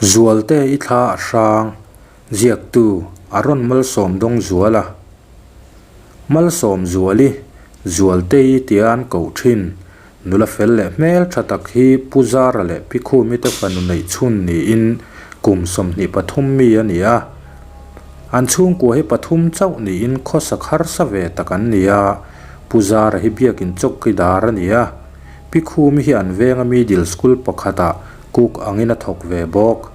Zualte i thla a hrang, ziaktu a rawn malsawm dawng zual a. Malsawm Zuali, Zualtei tia an koh thin, nula fel leh hmel tha tak hi Pu Zara leh Pi Khumi te fanu neih chhun niin kum 23 mi a ni a. An chhungkua hi pathum chauh niin khawsak harsa ve tak an ni a, Pu Zara hi biakin chawkidar a ni a. Pi Khumi hi an venga middle school pakhatah cook angin a thawk ve bawk.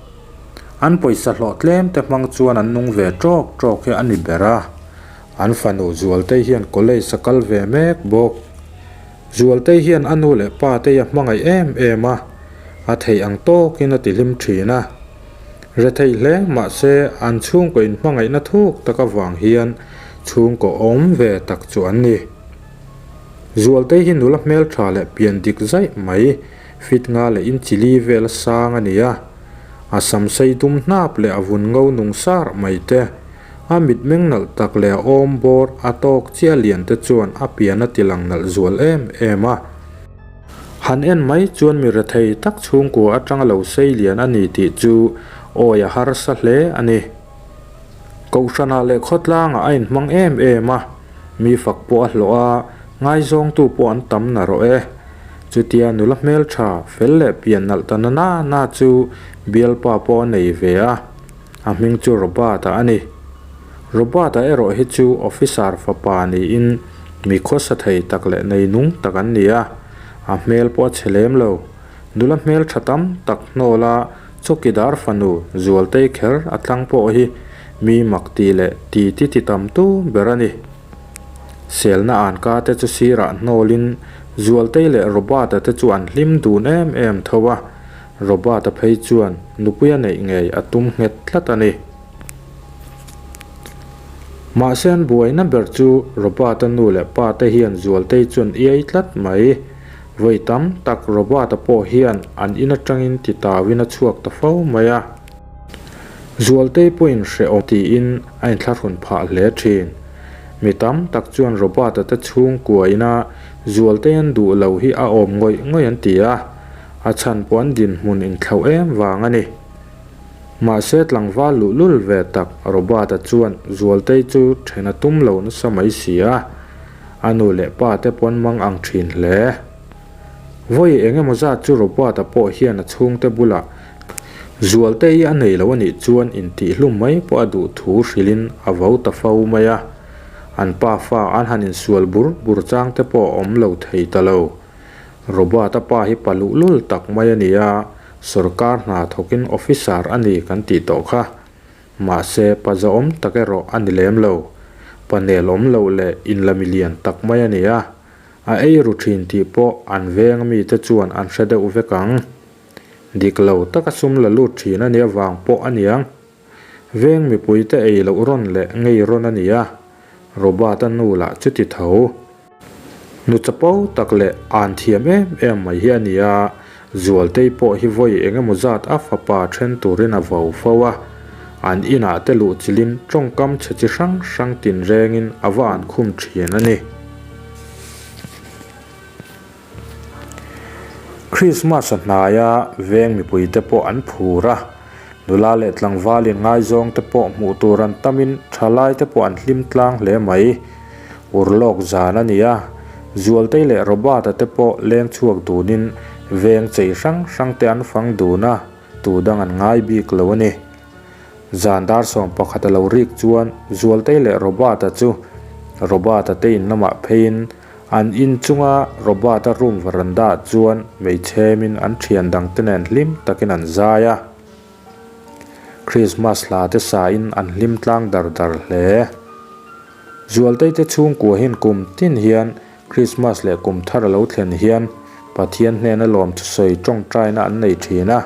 An pawisa hlawh tlem te hmang chuan an nung ve tawk tawk hi a ni ber a. An fanu Zualtei hian college a kal ve mek bawk. Zualtei hian a nu leh pa te a hmangaih em em a, a theih ang tawkin a tihlim thin a. Retheih hle mahse an chhungkaw inhmangaihna thuk tak avang hian chhungkaw awm ve tak chu an ni. Zualtei hi nula hmeltha leh pian dik zaih mai, fit nga leh in chili vel a sang a ni a. A sam sei dum hnap leh a vun ngo nung sar mai te, a mitmeng nalh tak leh a awm bawr a tawk chiah lian te chuan a pian a ti lang nalh zual em em a. Han en mai chuan mi rethei tak chhungkua atanga lo sei lian a ni tih chu awi a harsa hle a ni. Kohhranah leh khawtlangah a inhmang em em a. Mi fak pawh a hlawh a, ngaizawngtu pawh an tam na rawh e. Chutia nula hmeltha, fel leh pian nalh ta na na na chu bialpa pawh a nei ve a, a hming chu Robert-a a ni. Robert-a erawh hi chu officer fapa niin mi khawsa thei tak leh nei nung tak an ni a, a hmel pawh a chhe lem lo. Nula hmeltha tam tak hnawla Chawkidar fanu Zualtei kher a tlang pawh hi mi mak ti leh ti ti ti tam tu ber a ni. Selna anka te chu sirah hnawlin Zualtei leh Robert-a te chu an hlim dun em em tho a, Robert-a phei chuan nupui a neih ngei a tum nghet tlat a ni. Mahse an buaina ber chu Robert-a nu leh pa te hian Zualtei chuan iai tlat mai. Vawi tam tak Robert-a pawh hian an in atangin ti tauin a chhuak ta fo mai a. Zualtei pawhin hrehawm tiin a inthlahrun phah hle thin. Mi tam tak chuan Robert-a te chhungkua ina Zualtei an duh lo hi a awm ngawih ngawih an ti a, a chhan pawh an dinhmun inthlauh em vang a ni. Mahse tlangval luhlul ve tak Robert-a chuan Zualtei chu then a tum lo nasa mai si a, a nu leh pa te pawn mang ang thin hle. Vawi eng emaw zat chu Robert-a pawh hian a chhungte bulah Zualtei a nei lo a nih chuan intihhlum mai pawh a duh thu hrilhin a vo ta fo mai a, an pa fa an han insual bur bur chang te pawh a awm lo thei ta lo. Robert-a pa hi pa luhlul tak mai a ni a, sawrkar hna thawkin officer a ni kan tih tawh kha. Mahse, pa zahawm tak erawh a ni lem lo. Pa nel awm loh leh inla milian tak mai a ni a, a ei ru thin tih pawh an veng mite chuan an hre deuh vek ang. Dik lo taka sum la lut thin a nih avang pawh a niang. Veng mipuite ei loh rawn leh ngei rawn a ni a, Robert-a nu lah chuti tho. Nu chapo tak leh an thiam em em mai hi a ni a, Zualtei pawh hi vawi eng emaw zat a fapa then turin a vo fo a, an inah te luh chilin tawngkam chhe chi hrang hrang tinrengin a va an khum thin a ni. Krismas a hnai a, veng mipuite pawh an phur a, nula leh tlangval in ngaizawng te pawh hmuh tur an tamin thalai te pawh an hlim tlang hle mai. Urlawk zan a ni a, Zualtei leh Robert-a te pawh leng chhuak dunin veng chei hrang hrang te an fang dun a, tu dang an ngai bik lo a ni. Zan dar 11 a lo rik chuan Zualtei leh Robert-a chu Robert-a te in lamah pheiin An in chunga Robert-a room veranda ah chuan hmeichhemin an thian dangte nen hlim takin an zai a. Christmas hla te sain an hlim tlang dar dar hle. Zualtei te chhungkua hian kum tin hian Christmas leh kum thar a lo thlen hian Pathian hnena lawm thusawi tawngtaina an nei thin a.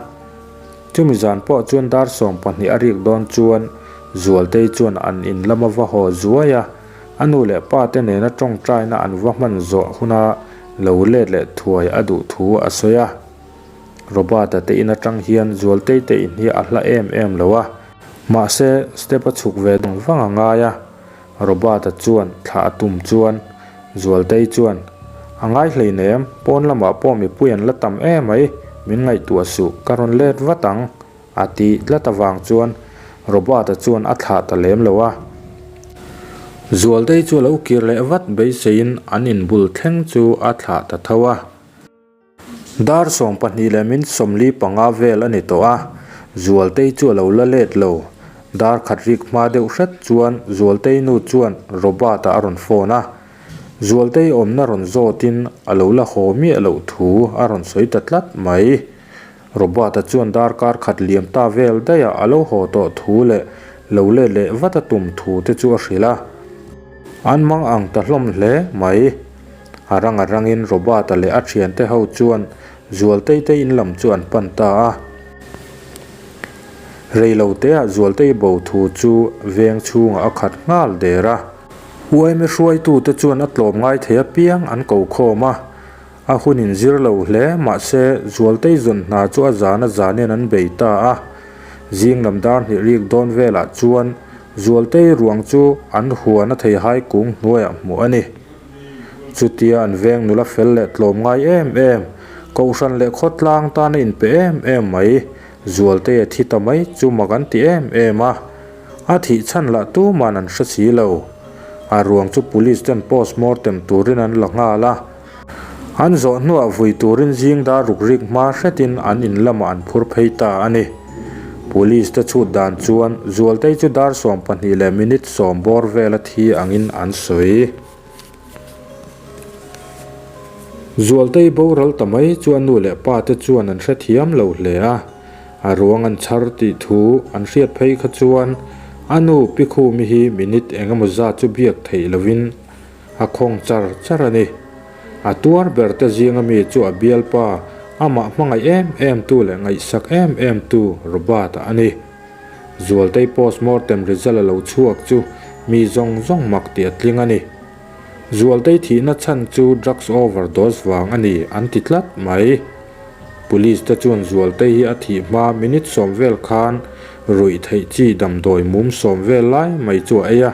Chumi zan pawh chuan dar 12 a rik dawn chuan Zualtei chuan an in lama va haw zuai a. A nu leh pa te nena tawngtaina an va hman zawh huna lo let leh thuai a duh thu a sawi a. Robert-a te in atang hian Zualtei te in hi a hla em em lo a. Mahse, step a chhuk ve dang vang a ngai a. Robert-a chuan thlah a tum chuan Zualtei chuan, A ngai hleinem, pawn lamah pawh mipui an la tam em mai, min ngaihtuah suh, ka rawn let vat ang. A tih tlat avang chuan Robert-a chuan a thlah ta lem lo a. Zualtei chu a lo kir leh vat beiseiin an inbul thleng chu a thlah ta tho a. Dar 12 leh min 45 vel a ni tawh a, Zualtei chu a lo la let lo. Dar khat rik hma deuh hret chuan Zualtei nu chuan Robert-a a rawn phone a. Zualtei awmna rawn zawtin a lo la haw miah loh thu a rawn sawi ta tlat mai. Robert-a chuan darkar khat liam ta vel daih a lo haw tawh thu leh lo let leh vat a tum thu te chu a hrilh a. An mang ang ta hlawm hle mai. A rang a rangin Robert-a leh a thiante ho chuan Zualtei te in lam chu an pan ta a. Reilo teah Zualtei bo thu chu veng chhungah a khat nghal der a. Uaime hruaitute chuan a tlawm ngai thei apiang an ko khawm a. A hun in zir lo hle, mahse Zualtei zawn hna chu a zan a zanin an bei ta a. Zing lam dar hnih rik dawn velah chuan Zualtei ruang chu an huan a theihai kung hnuaiah hmuh a ni. Chutia an veng nula fel leh tlawm ngai em em, Kohhran leh khawtlang tana inpe em em mai, Zualtei a thi ta mai chu mak an ti em em a. A thih chhan lah tuman an hre si lo. A ruang chu Police ten post mortem turin an la nghal a. An zawh hnuah vui turin zing dar ruk rik hma hretin an in lamah an phur phei ta a ni. Police te chhut dan chuan Zualtei chu dar 12 leh minute 10 bawr vela thi angin an sawi. Zualtei boral ta mai chu a nu leh pa te chuan an hrethiam lo hle a, a ruang an chhar tih thu an hriat phei kha chuan a nu Pi Khumi hi minute engemaw zat chu biak theih lovin A khawng char char a ni. A tuar ber te zinga mi chu a bialpa, amah hmangaih em em tu leh ngaihsak em em tu Robert-a a ni. Zualtei post-mortem result a lo chhuak chu mi zawng zawng mak tih a tling a ni. Zualtei thihna chhan chu drugs overdose vang a ni an ti tlat mai. Police te chuan Zualtei hi a thih hma minute 10 vel khan ruih theih chi damdawi mum 10 vel lai mai chu a ei a.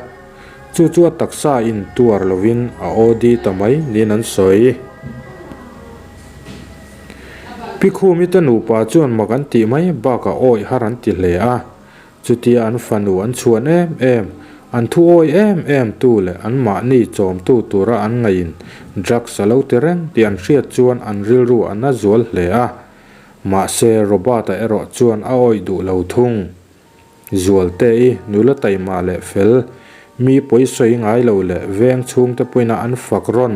Chu chu a taksa in tuar lovin a OD ta mai niin an sawi. Pi Khumi te nupa chuan mak an tih mai bakah awih har an ti hle a. Chutia an fanu an chhuan em em, an thu awih em em tu leh an mahni chawmtu tura an ngaihin drugs a lo ti reng tih an hriat chuan an rilru a na zual hle a. Mahse Robert-a erawh chuan a awih duh lo thung. Zualte-i nula taima leh fel, mi pawi sawi ngai lo leh veng chhungte pawhin an fak rawn.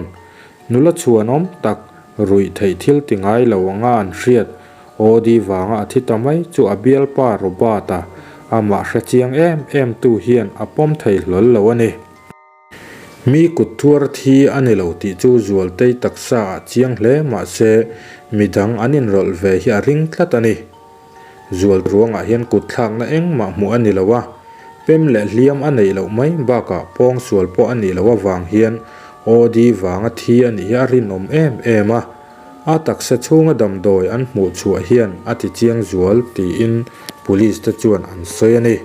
Nula chhuanawm tak, ruih theih thil ti ngai lo anga an hriat, OD vanga a thi ta mai chu a bialpa Robert-a, amah hre chiang em em tu hian a pawm thei hlawl lo a ni. Mi kut thuar thi a ni lo tih chu Zualtei taksa ah chiang hle mahse midang an inrawlh ve hi a ring tlat a ni. Zual ruangah hian kut thlakna engmah hmuh a ni lo a, pem leh hliam a neih loh mai bakah pawngsual pawh a nih loh avang hian OD vanga thi a nih hi a rinawm em em a, a taksa chhunga damdawi an hmuh chhuah hian a ti chiang zual tiin Police te chuan an sawi a ni.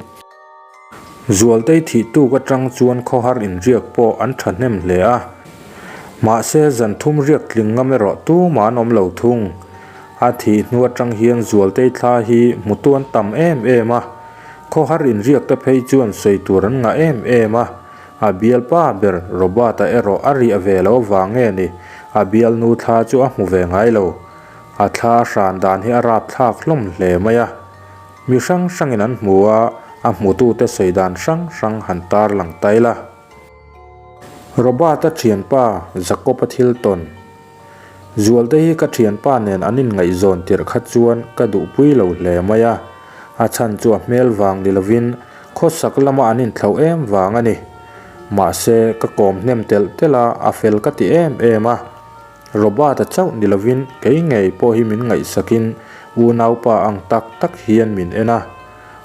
Zualtei thih tuk atang chuan khawhar inriak pawh an thahnem hle a. Mahse, zan thum riak tling ngam erawh tumah an awm lo thung. A thih hnu atang hian Zualtei thla hi hmutu an tam em em a. Khawhar inriak te phei chuan sawi tur an ngah em em a. A bialpa ber Robert-a erawh a riah ve lo avang nge ni, a bialnu thla chu a hmu ve ngai lo. A thla hran dan hi a rapthlak hlawm hle mai a. Mi hrang hrangin an hmu a, a hmutute sawi dan hrang hrang han tar lang ta ila. Robert-a thianpa Jacob-a thil tawn. Zualte hi ka thianpa nen an inngaihzawn tirh kha chuan ka duhpui lo hle mai a, a chhan chu a hmel vang ni lovin khawsak lama an inthlauh em vang a ni. Mahse, ka kawm hnem telh telh a, a fel ka ti em em a. Robert-a chauh ni lovin kei ngei pawh hi min ngaihsakin unaupa ang tak tak hian min en a.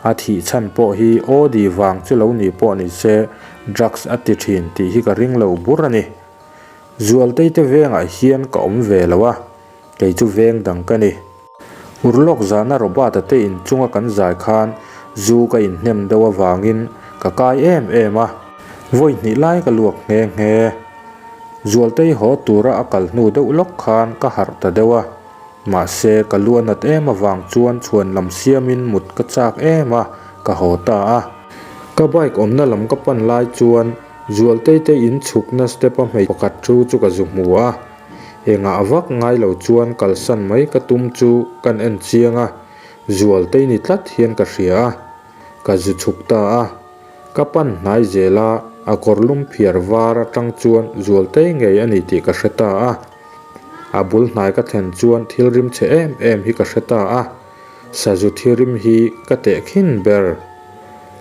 A thih chhan pawh hi OD vang chu lo ni pawh ni se drugs a ti thin tih hi ka ring lo bur a ni. Zualtei te vengah hian ka awm ve lo a, kei chu veng dang ka ni. Urlawk zana Robert-a te inchunga kan zai khan zu ka inhnem deuh avangin ka kai em em a, vawi hnih lai ka luak nghe nghe. Zualtei haw tura a kal hnu deuh lawk khan ka harh ta deuh a. Mahse, ka lu a nat em avang chuan chhuan lam siamin mut ka chak em a, ka haw ta a. Ka bike awmna lam ka pan lai chuan Zualtei te in chhukna step a hmei pakhat thu chu ka zu hmu a. Engah vak ngai lo chuan kalsan mai ka tum chu kan en chiang a, Zualtei ni tlat hian ka hria a. Ka zu chhuk ta a. Ka pan hnai zel a, a kawr lum phiar var atang chuan Zualtei ngei a ni tih ka hre ta a. A bul hnai ka thlen chuan thil rim chhe em em hi ka hre ta a, sazu thirim hi ka teh khin ber.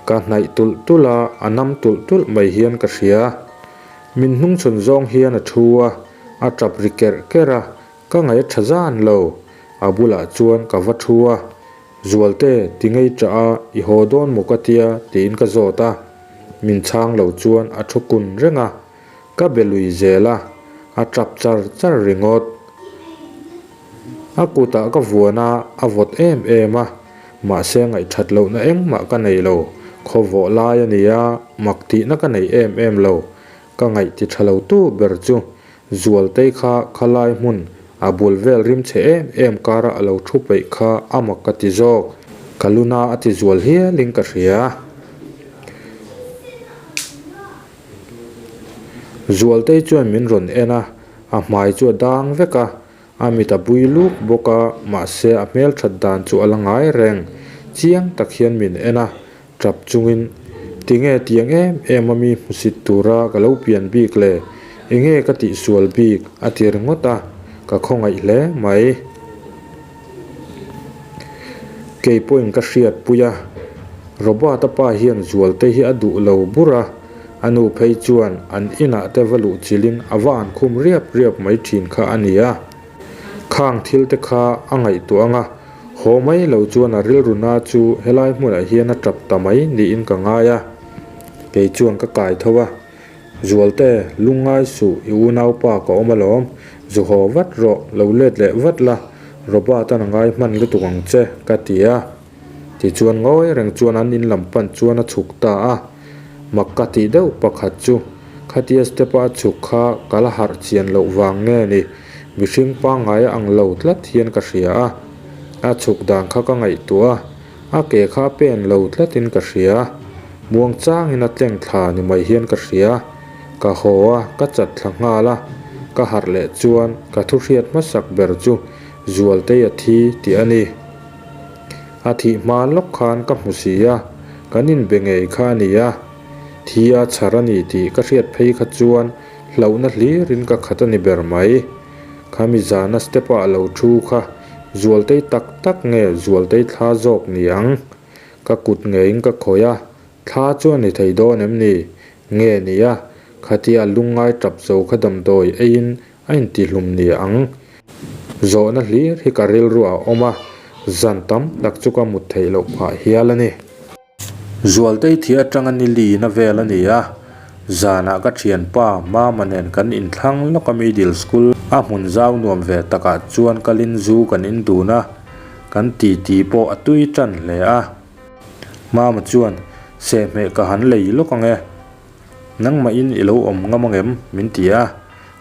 Ka hnaih tulh tulh a, a nam tulh tulh mai hian ka hria. Min hnungchhawn zawng hian a thu a, a tap ri kerh kerh a, ka ngaih a tha zan lo. A bulah chuan ka va thu a, Zualte, ti ngei tah a, i haw dawn maw ka tia? tiin ka zawt a. Min chhang lo chuan a thu kun reng a. Ka be lui zel a, a tap char char ringawt. A kutah ka vuan a, a vawt em em a, mahse ngaihthat lohna engmah ka nei lo, khaw vawh lai a ni a, mak tihna ka nei em em lo. Ka ngaih ti tha lo tu ber chu Zualtei kha khalai hmun a bul vel rim chhe em em kara a lo thu peih kha a mak ka ti zawk. Ka luna a ti zual hialin ka hria. Zualtei chuan min rawn en a, a hmai chu a dang vek a, a mit a bui luk bawk a, mahse a hmelthat dan chu a la ngai reng. Chiang tak hian min en a, tap chungin, Tinge tiang em em a mi hmusit tura ka lo pian bik le? Enge ka tihsual bik? a ti ringawt a, ka khawngaih hle mai. Kei pawhin ka hriatpui a, Robert-a pa hian Zualte hi a duh lo bur a, a nu phei chuan an inah te va luh chilhin a va an khum riap riap mai thin kha a ni a. Khang thil te kha a ngaihtuah ang a, haw mai lo chuan a rilru na chu helai hmunah hian a tap ta mai niin ka ngai a, kei chuan ka kai tho a. Zualte, lungngai suh, i unaupa ka awm alawm. Zu haw vat rawh, lo let leh vat la, Robert-a'n a ngai hman lutuk ang che, ka ti a. Tichuan ngawi reng chuan an in lam pan chuan a chhuk ta a. Mak ka tih deuh pakhat chu, khatia step-a a chhuk kha ka la harh chian loh vang nge ni, mihring pangngai a ang lo tlat hian ka hria a. A chhuk dan kha ka ngaihtuah a. A ke kha a pen lo tlatin ka hria. Muang changin a tleng thla ni mai hian ka hria. Ka haw a, ka chat thla nghal a. Ka harh leh chuan ka thu hriat hmasak ber chu Zualtei a thi tih a ni. A thih hma lawk khan ka hmu si a, kan inbe ngei kha a ni a. Thi a chhar a ni tih ka hriat phei kha chuan hlauhna hlirin ka khat a ni ber mai. Khami zana step-a a lo thu kha Zualtei tak tak nge Zualtei thla zawk ni ang? Ka kut ngeiin ka khawih a, thla chu a ni thei dawn em ni? Nge ni a, khatia lungngai tap zo kha damdawi eiin a intihlum ni ang? Zawhna hlir hi ka rilru a awm a, zan tam tak chu ka mut theih loh phah hial a ni. Zualtei thi atanga ni lina vel a ni a, zanah ka thianpa Mama nen kan inthlang lawk a middle school a hmun zau nuam ve takah chuan kalin zu kan in dun a, kan titi pawh a tui tan hle a. Mama chuan, Sehhmeh ka han lei lawk ang e. Nangmahin i lo awm ngam angem? min ti a,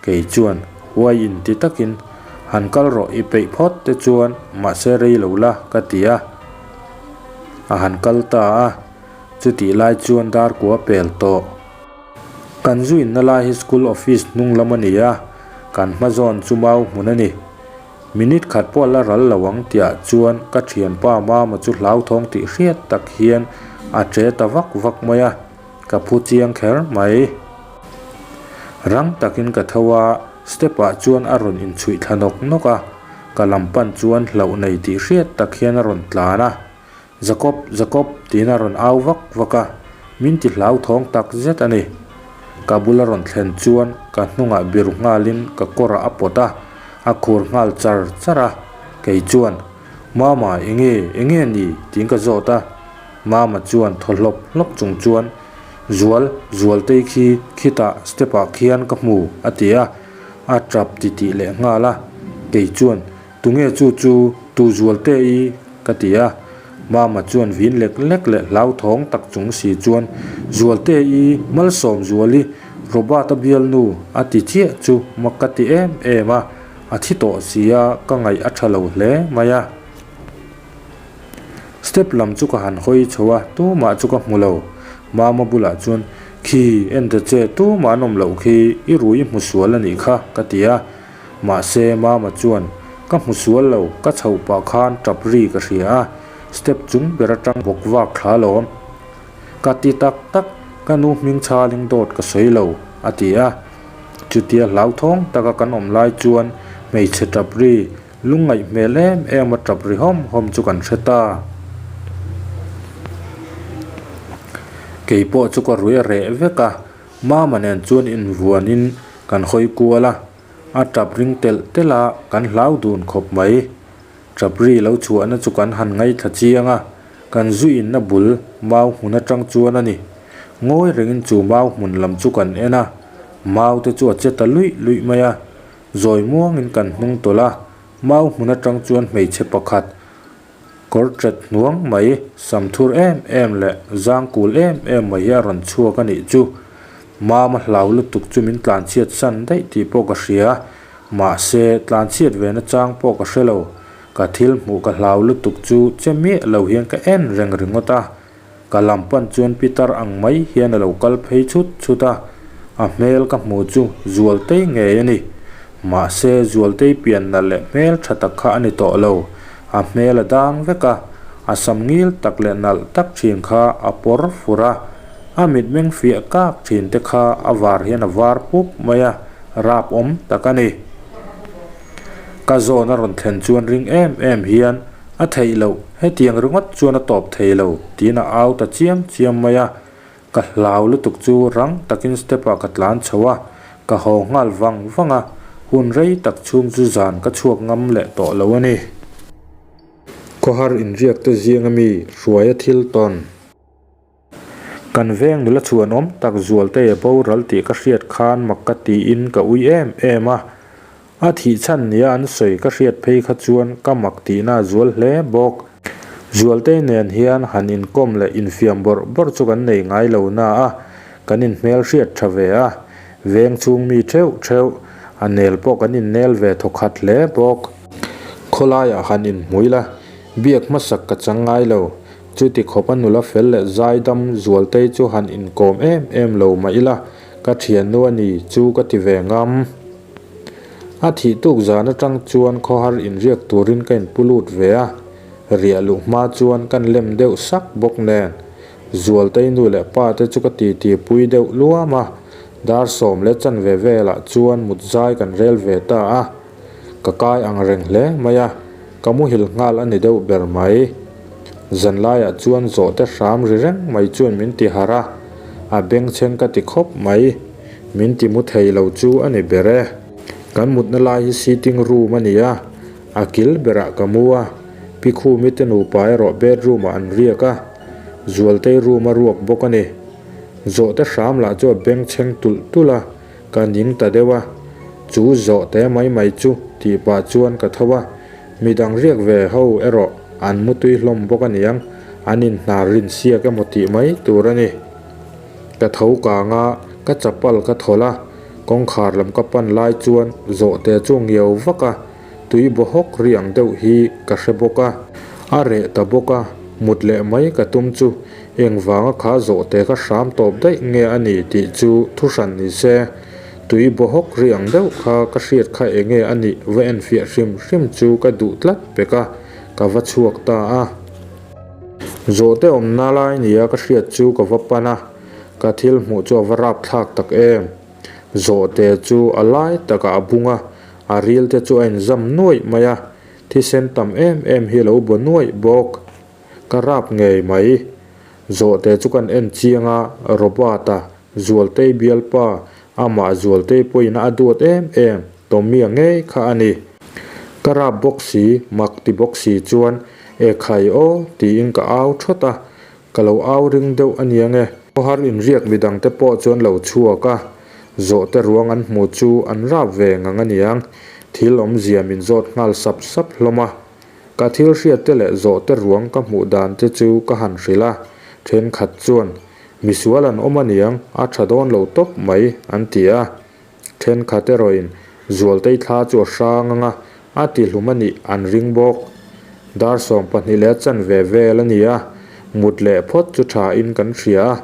kei chuan huai in ti takin han kal rawh i peih phawt te chuan mahse rei lo la ka ti a, a han kal ta a, chutih lai chuan dar kua pel tawh. Kan zu inna lai hi school office hnung lam a ni a, kan hma zawn chu mau hmun a ni. Minute khat pawh la ral lo ang tihah chuan ka thianpa Mama chu hlauthawng tih hriat tak hian a che ta vak vak mai a. Ka phu chiang kher mai. Rang takin ka tho a, step ah chuan a rawn inchhuih thla nawk nawk a, ka lam pan chuan hlauh nei tih hriat tak hian a rawn tlan a, Jacob, Jacob tiin a rawn au vak vak a, min ti hlauthawng tak zet a ni. Ka bul a rawn thlen chuan ka hnungah biru nghalin ka kawrah a pawt a, a khur nghal char char a, kei chuan, Mama, enge, enge ni? tiin ka zawt a. Mama chuan thaw hlawp hlawp chung chuan, Zual, Zualtei khi khitah step ah khian ka hmu, a ti a, a tap ti tih leh nghal a. Kei chuan, Tunge chu chu, tu Zualte i? ka ti a. Mama chuan vin lek lek leh hlauthawng tak chung si chuan, Zualte i, Malsawm Zuali, Robert-a bialnu, a ti chiah chu mak ka ti em em a. A thi tawh si a, ka ngaih a tha lo hle mai a. Step lam chu ka han hawi chho a, tumah chu ka hmu lo. Mama bulah chuan, Khi, en ta che, tumah an awm loh khi, i rui i hmu sual a nih kha, ka ti a. Mahse, Mama chuan, Ka hmu sual lo, ka chhoh pah khan tap ri ka hria a, step chung ber atang bawk vak thla lawm. Ka ti tak tak, ka nu hming chhaling dawt ka sawi lo, a ti a. Chutia hlauthawng taka kan awm lai chuan hmeichhe tap ri lungngaih hmel em em a tap ri hawm hawm chu kan hre ta. Kei pawh chu ka rui a reh vek a, Mama nen chuan invuanin kan hawi kual a, a tap ring telh telh a kan hlau dun khawp mai. Chapri lo chhuahna chu kan han ngaithla chiang a, kan zu inna bul mau hmun atang chuan a ni. Ngawi rengin chu mau hmun lam chu kan en a, mau te chu a che ta luih luih mai a. Zawi muangin kan hnung tawlh a, mau hmun atang chuan hmeichhe pakhat kawr tet hnuang mai, sam thur em em leh zang kul em em mai hi a rawn chhuak a nih chu. Mama hlau lutuk chu min tlanchhiat san daih tih pawh ka hria. Mahse, tlanchhiat ve na chang pawh ka hre lo. Ka thil hmuh ka hlau lutuk chu che miah lo hian ka en reng ringawt a. Ka lam pan chuan pitar ang mai hian a lo kal phei chhut chhut a. A hmel ka hmu chu Zualtei ngei a ni. Mahse, Zualtei pian nalh leh hmel tha tak kha a ni tawh lo. A hmel a dang vek a, a sam ngil tak leh nalh tak thin kha a pawr fur a. A mitmeng fiah kak thin te kha a var hian a var pup mai a. Rap awm tak a ni. Ka zawn a rawn thlen chuan ring em em hian a theih loh, hetiang ringawt chuan a tawp thei lo tiin a au ta chiam chiam mai a. Ka hlau lutuk chu rang takin step ah ka tlan chho a, ka haw nghal vang vang a, hun rei tak chhung chu zan ka chhuak ngam leh tawh lo a ni. Khawhar inriak te zinga mi hruaia thil tawn. Kan veng nula chhuanawm tak Zualtei a boral tih ka hriat khan mak ka tiin ka ui em em a. A thih chhan nia an sawi ka hriat phei kha chuan ka mak tihna a zual hle bawk. Zualtei nen hian han inkawm leh infiam bawrh bawrh chu kan nei ngai lo na a, kan inhmel hriat tha ve a. Veng chhung mi theuh theuh, a nel pawh kan innel ve thawkhat hle bawk. Khawlaiah han inhmui la, biak hmasak ka chang ngai lo. Chuti khawp a nula fel leh zaidam Zualtei chu han inkawm em em lo mah ila, ka thiannu a ni chu ka ti ve ngam. A thih tuk zan atang chuan khawhar inriak turin ka inpu lut ve a, riah luh hma chuan kan lem deuh sak bawk nen. Zualtei nu leh pa te chu ka titi pui deuh luam a, dar 10 leh chanve velah chuan mut zai kan rel ve ta a. Ka kai ang reng hle mai a, ka muhil nghal a ni deuh ber mai. Zanlaiah chuan zawhte hram ri reng mai chuan min ti harh a, a bengchheng ka ti khawp mai. Min ti mu thei lo chu a ni ber e. Kan mutna lai hi sitting room a ni a, a kil berah ka mu a, Pi Khumi te nupa erawh bedroom ah an riak a, Zualtei room a ruak bawk a ni. Zawhte hram lah chu a bengchheng tulh tulh a, Ka ning ta deuh a, chu zawh te mai mai chu tih pah chuan ka tho a, midang riak ve ho erawh an mutui hlawm bawk aniang, an inhnar rin siak emaw tih mai tur a ni. Ka tho kang a, ka chapal ka thawlh a, kawngkhar lam ka pan lai chuan zawh te chu ngiau vak a, Tui baw hawk ri ang deuh hi ka hre bawk a, a reh ta bawk a, mut leh mai ka tum chu engvanga kha zawhte kha hram tawp daih nge a ni tih chu thu hran ni se. Tui baw hawk ri ang deuh kha ka hriat kha enge a nih va enfiah hrim hrim chu ka duh tlat pek a, ka va chhuak ta a. Zawhte awmna lai nia ka hriat chu ka va pan a, ka thil hmuh chu a va rapthlak tak em. Zawhte chu a lai takah a bung a, a ril te chu a inzam nuaih mai a, thisen tam em em hi a lo baw nuaih bawk. Ka rap ngei mai. Zawhte chu kan en chiang a, Robert-a, Zualtei bialpa, amah Zualtei pawhin a duat em em, Tommy-a ngei kha a ni. Ka rap bawk si, mak ti bawk si chuan, Ekhai aw, tiin ka au thawt a, Ka lo au ring deuh a nia nge. Khawhar inriak midangte pawh chuan lo chhuak a, zawhte ruang an hmu chu an rap ve ngang a niang. Thil awmzia min zawt nghal sap sap hlawm a. Ka thil hriatte leh zawhte ruang ka hmuh dan te chu ka han hrilh a, thenkhat chuan, Misual an awm a niang, a tha dawn lo tawp mai, an ti a. Thenkhat erawhin, Zualtei thla chu a hrang ang a, a tihlum a nih an ring bawk. Dar 12 leh a chanve vel a ni a, mut leh phawt chu tha in kan hria a,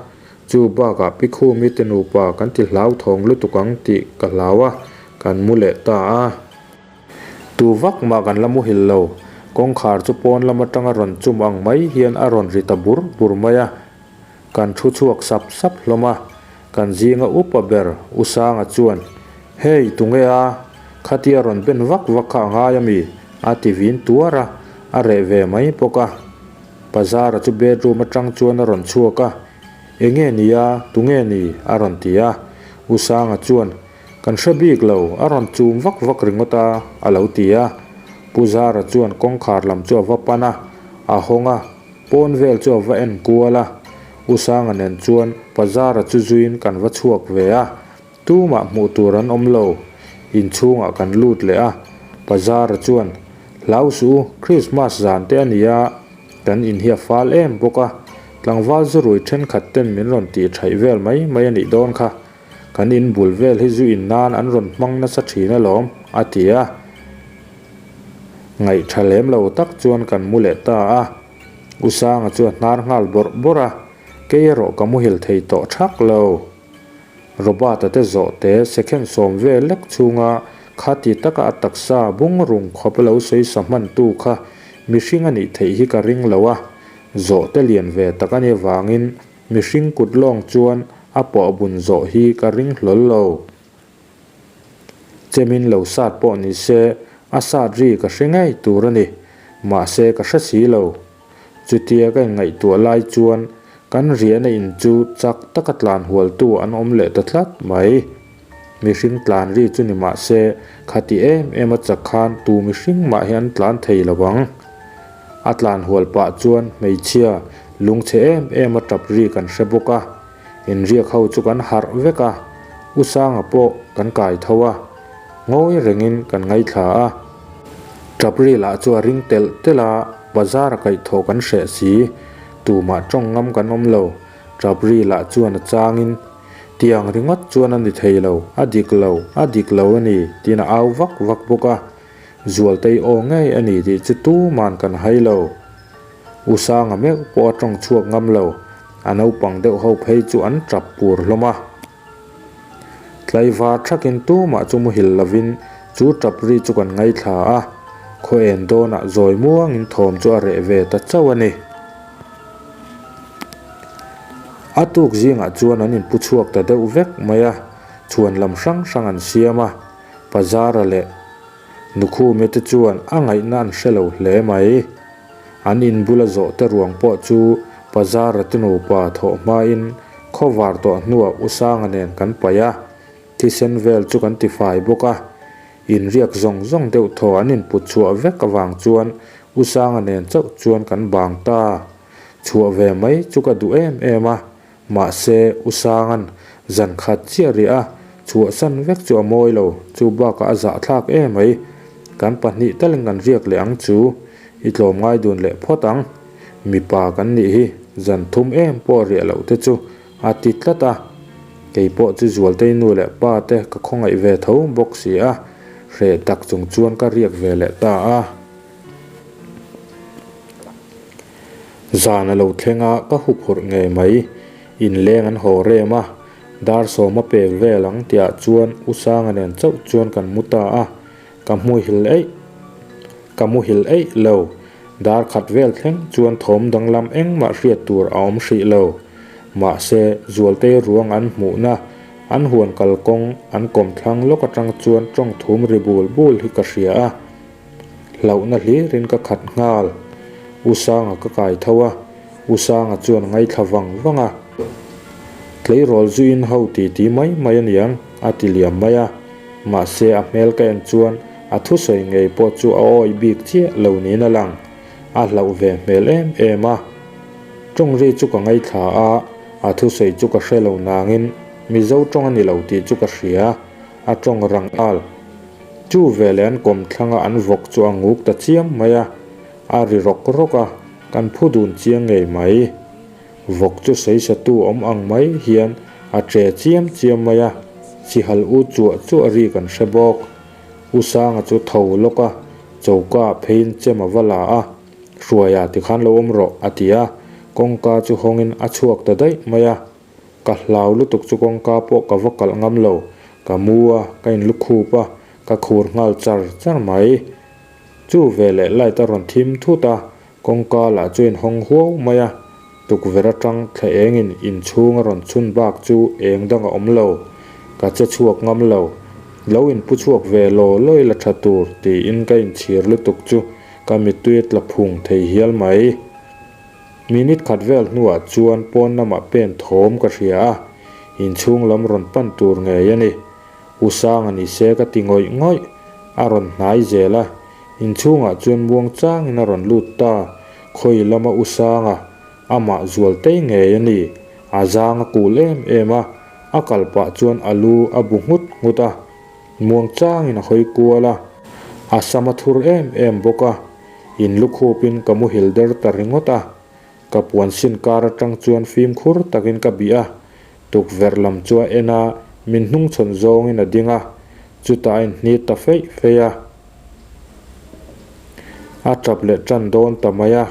chu bakah Pi Khumi te nupa kan ti hlauthawng lutuk ang tih ka hlau a, kan mu leh ta a. Tu vak mah kan la muhil lo, kawngkhar chu pawn lam atanga rawn chum ang mai hian a rawn ri ta bur bur mai a. Kan thu chhuak sap sap hlawm a, kan zinga upa ber U Sanga chuan, Hei, tunge a? Khatia rawn ben vak vak kha a ngai ami? a ti vin tuar a, a reh ve mai bawk a. Bazara chu bedroom atang chuan a rawn chhuak a, Enge ni a? Tunge ni? a rawn ti a. U Sanga chuan, Kan hre bik lo, a rawn chum vak vak ringawt a, a lo ti a. Pu Zara chuan kawngkhar lam chu a va pan a, a hawng a, pawn vel chu a va en kual a. U Sanga nen chuan Pa Zara chu zuiin kan va chhuak ve a, tumah hmuh tur an awm lo. Inchhungah kan lut leh a, Pa Zara chuan, Hlau suh u, Krismas zan te a ni a, kan in hi a fal em bawk a, tlangval zu rui thenkhat ten min rawn tih thaih vel mai mai a nih dawn kha. Kan in bul vel hi zu in nan an rawn hmang nasa thin alawm, a ti a. Ngaih tha lem lo tak chuan kan mu leh ta a. U Sanga chu a hnar nghal bawrh bawrh a, kei erawh ka muhil thei tawh thak lo. Robert-a te zawh te second sawm vel lek chhunga khati taka a taksa bung rung khawp a lo sawi sa hmantu kha mihring a nih theih hi ka ring lo a, zawh te lian ve tak a nih avangin Mihring kut lawng chuan a pawh bun zawh hi ka ring hlawl lo. Chemin lo sat pawh ni se a sat ri ka hre ngei tur a ni, mahse ka hre si lo. Chutia ka inngaihtuah lai chuan kan riahna in chu chak taka tlan hualtu an awm leh ta tlat mai. Mihring tlan ri chu ni mahse khati em em a chak khan tu mihring mah hi an tlan thei lo ang. A tlan hual pah chuan hmeichhia lungchhe em em a tap ri kan hre bawk a, inriak ho chu kan harh vek a, U Sanga pawh kan kai tho a, ngawi rengin kan ngaithla a. Tap ri lah chu a ring telh telh a, bazar a kaihthawh kan hreh si, tumah tawng ngam kan awm lo, tap ri lah chuan a changin Tiang ringawt chuan a ni thei lo, a dik lo, a dik lo a ni, tiin a au vak vak bawk a. Zualtei aw ngei a ni tih chu tuman kan hai lo. U Sanga meuh pawh a tawng chhuak ngam lo, a naupang deuh ho phei chu an tap pur hlawm a. Tlaivar thakin tumah chu muhil lovin chu tap ri chu kan ngaithla a, khaw en dawnah zawi muangin thawm chu a reh ve ta chauh a ni. A tuk zingah chuan an inpu chhuak ta deuh vek mai a, chhuan lam hrang hrang an siam a, Pazara leh Nukhumi te chuan a ngaihna an hre lo hle mai. An in bula zawh te ruang pawh chu Pazara te nupa thawh hmain khawvar tawh hnuah U Sanga nen kan paih a, thisen vel chu kan tifai bawk a. Inriak zawng zawng deuh thaw an input chhuah vek avang chuan U Sanga nen chauh chuan kan bang ta. Chhuah ve mai chu ka duh em em a, mahse U Sanga'n zan khat chiah riah a, chhuahsan vek chu a mawi lo, chu bakah a zahthlak em mai. Kan pahnih talin kan riak leh ang chu, i tlawm ngai dun leh phawt ang. Mipa kan nih hi zan thum em pawh riah loh te chu a ti tlat a, kei pawh chu Zualtei nu leh pa te ka khawngaih ve tho bawk si a, hreh tak chung chuan ka riak ve leh ta a. Zan a lo thleng a, ka huphurh ngei mai. Inleng an haw rem a, dar sawma pek vel ang tihah chuan U Sanga nen chauh chuan kan mu ta a, ka hmuhil eih ka muhil eih lo. Dar khat vel thleng chuan thawm danglam engmah hriat tur a awm hrih lo. Mahse, Zualtei ruang an hmuhna, an huan kalkawng an kawmthlang lawk atang chuan tawng thum ri bul bul hi ka hria a. Hlauhna hlirin ka khat nghal. U Sanga ka kai tho a, U Sanga chuan a ngaithla vang vang a. Tleirawl zuin ho ti ti mai mai a niang, a ti liam mai a. Mahse a hmel ka en chuan a thusawi ngei pawh chu a awih bik chiah lo niin a lang. A hlauh ve hmel em em a. Tawng ri chu ka ngaithla a, a thusawi chu ka hre lo nangin Mizo tawng a ni lo tih chu ka hria. A tawng rang nghal. Chu veleh an kawmthlanga an vawk chu a nguk ta chiam mai a, a ri rawk rawk a, kan phu dun chiang ngei mai. Vawk chu sawisatu awm ang mai hian a che chiam chiam mai a, chihal u chuah chuah ri kan hre bawk. U Sanga chu tho lawk a, choka ah pheiin chem a va la a, Hruaia tikhan lo awm rawh a ti a, kawngka chu hawngin a chhuak ta daih mai a. Ka hlau lutuk chu kawngka pawh ka va kalh ngam lo, ka mu a, ka inlukhup a, ka khur nghal char char mai. Chu veleh light a rawn thim thut a, kawngka lah chu a inhawng huau mai a, tukverh atang thla engin inchhung a rawn chhun bak chu eng dang a awm lo, ka che chhuak ngam lo. Lo inpu chhuak ve law lawi la tha tur tiin ka inchhir lutuk chu ka mittui a tla phung thei hial mai. Minute khat vel hnuah chuan pawn lamah pen thawm ka hria a, inchhung lam rawn pan tur ngei a ni. U Sanga ni se ka ti ngawih ngawih, a rawn hnai zel a, inchhungah chuan muang changin a rawn lut ta, khawi lama U Sanga, amah zual tei ngei a ni, a zang a kul em em a, a kal pah chuan a lu a bu nghut nghut a, muang changin a hawi kual a, a sam a thur em em bawk a, in lukhupin ka muhil der ta ringawt a, ka puan sin kar atang chuan fimkhur takin ka bih a, Tukverh lam chu a en a, min hnungchhawn zawngin a ding a, chutah a inhnit ta feih feih a. A tap leh tan dawn ta mai a,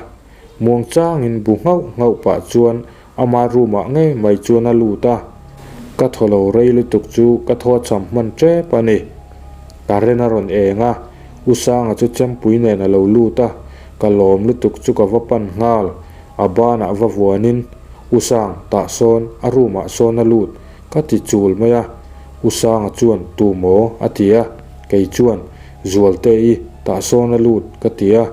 muang changin bu nghauh nghauh pah chuan ama room ah ngei mai chuan a lut a, ka thaw lo rei lutuk chu ka thaw a cham hman tep a ni. Karen a rawn eng a, U Sanga chu chempui nen a lo lut a, ka lawm lutuk chu ka va pan nghal, a banah va vuanin U Sang, tah sawn, a room ah sawn a lut, ka ti chul mai a. U Sanga chuan, Tu maw? a ti a. Kei chuan, Zualtei, tah sawn a lut, ka ti a.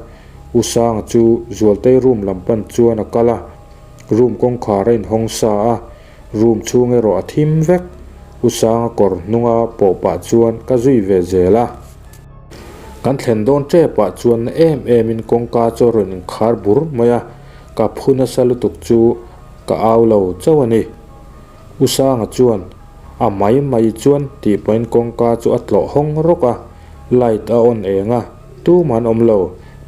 U Sanga chu Zualtei room lam pan chuan a kal a. Room kawngkhar a inhawng sa a, room chhung erawh a thim vek. U Sanga kawr hnunga pawh pah chuan ka zui ve zel a. Kan thlen dawn tepah chuan na em emin kawngka chu a rawn inkhar bur mai a. Ka phu nasa lutuk chu ka au lo chauh a ni. U Sanga chuan a mai mai chuan tih pahin kawngka chu a tlawh hawng rawk a, light a on eng a, tumah an awm lo.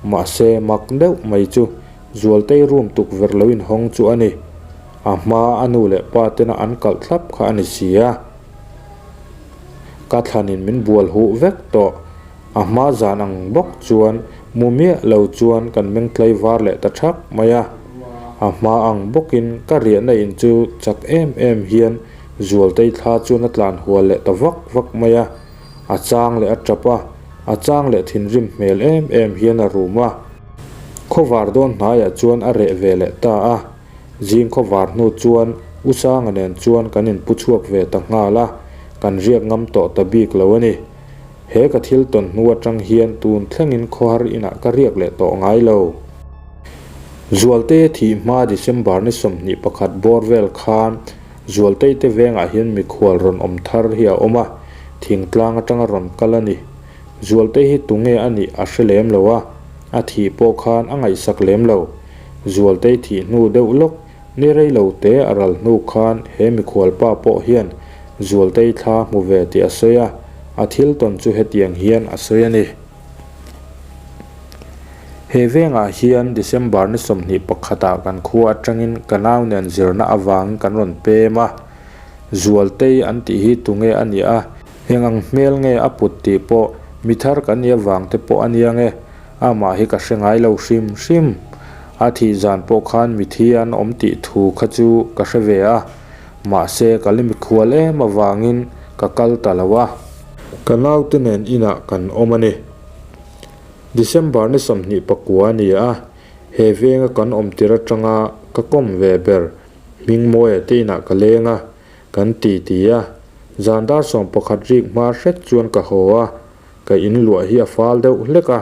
Mahse mak deuh mai chu Zualtei room tukverh lo inhawng chu a ni. A hma a nu leh pa tena an kalh thlap kha a ni si a. Ka thlanin min bual huh vek tawh. A hma zan ang bawk chuan mu miah lo chuan kan meng tlai var leh ta thak mai a. A hma ang bawkin ka riahna in chu chak em em hian Zualtei thla chuan a tlan hual leh ta vak vak mai a. A chang leh a tap a, a chang leh thinrim hmel em em hian a rum a. Khawvar dawn hnaiah chuan a reh ve leh ta a. Zing khawvar hnu chuan U Sanga nen chuan kan inpu chhuak ve ta nghal a, kan riak ngam tawh ta bik lo a ni. He ka thil tawn hnu atang hian tun thlengin khawhar inah ka riak leh tawh ngai lo. Zualtei a thih hma December ni 21 bawr vel khan Zualtei te vengah hian mikhual rawn awm thar hi a awm a, thingtlang atanga rawn kal a ni. Zualtei hi tunge a nih a hre lem lo a, a thih pawh khan a ngaihsak lem lo. Zualtei thih hnu deuh lawk Ni rei lo te a ral hnu khan he mikhual pa pawh hian Zualtei thla hmu ve tih a sawi a, a thil tawn chu hetiang hian a sawi a ni. He vengah hian December ni 21 ah kan khua atangin ka nau nen zirna avangin kan rawn pem a, Zualtei an tih hi tunge a nih a, eng ang hmel nge a put tih pawh mi thar kan nih avang te pawh a nia nge. Amah hi ka hre ngai lo hrim hrim. A thih zan pawh khan mithi an awm tih thu kha chu ka hre ve a, mahse ka la mikhual em avangin ka kal ta lo a. Ka naute nen inah kan awm a ni. December ni 29 a ni a, he venga kan awm tir atanga ka kawm ve ber Hmingmawia te inah ka leng a, kan ti ti a. Zan dar 11 rik hma hret chuan ka haw a, Ka in luah hi a fal deuh hlek a,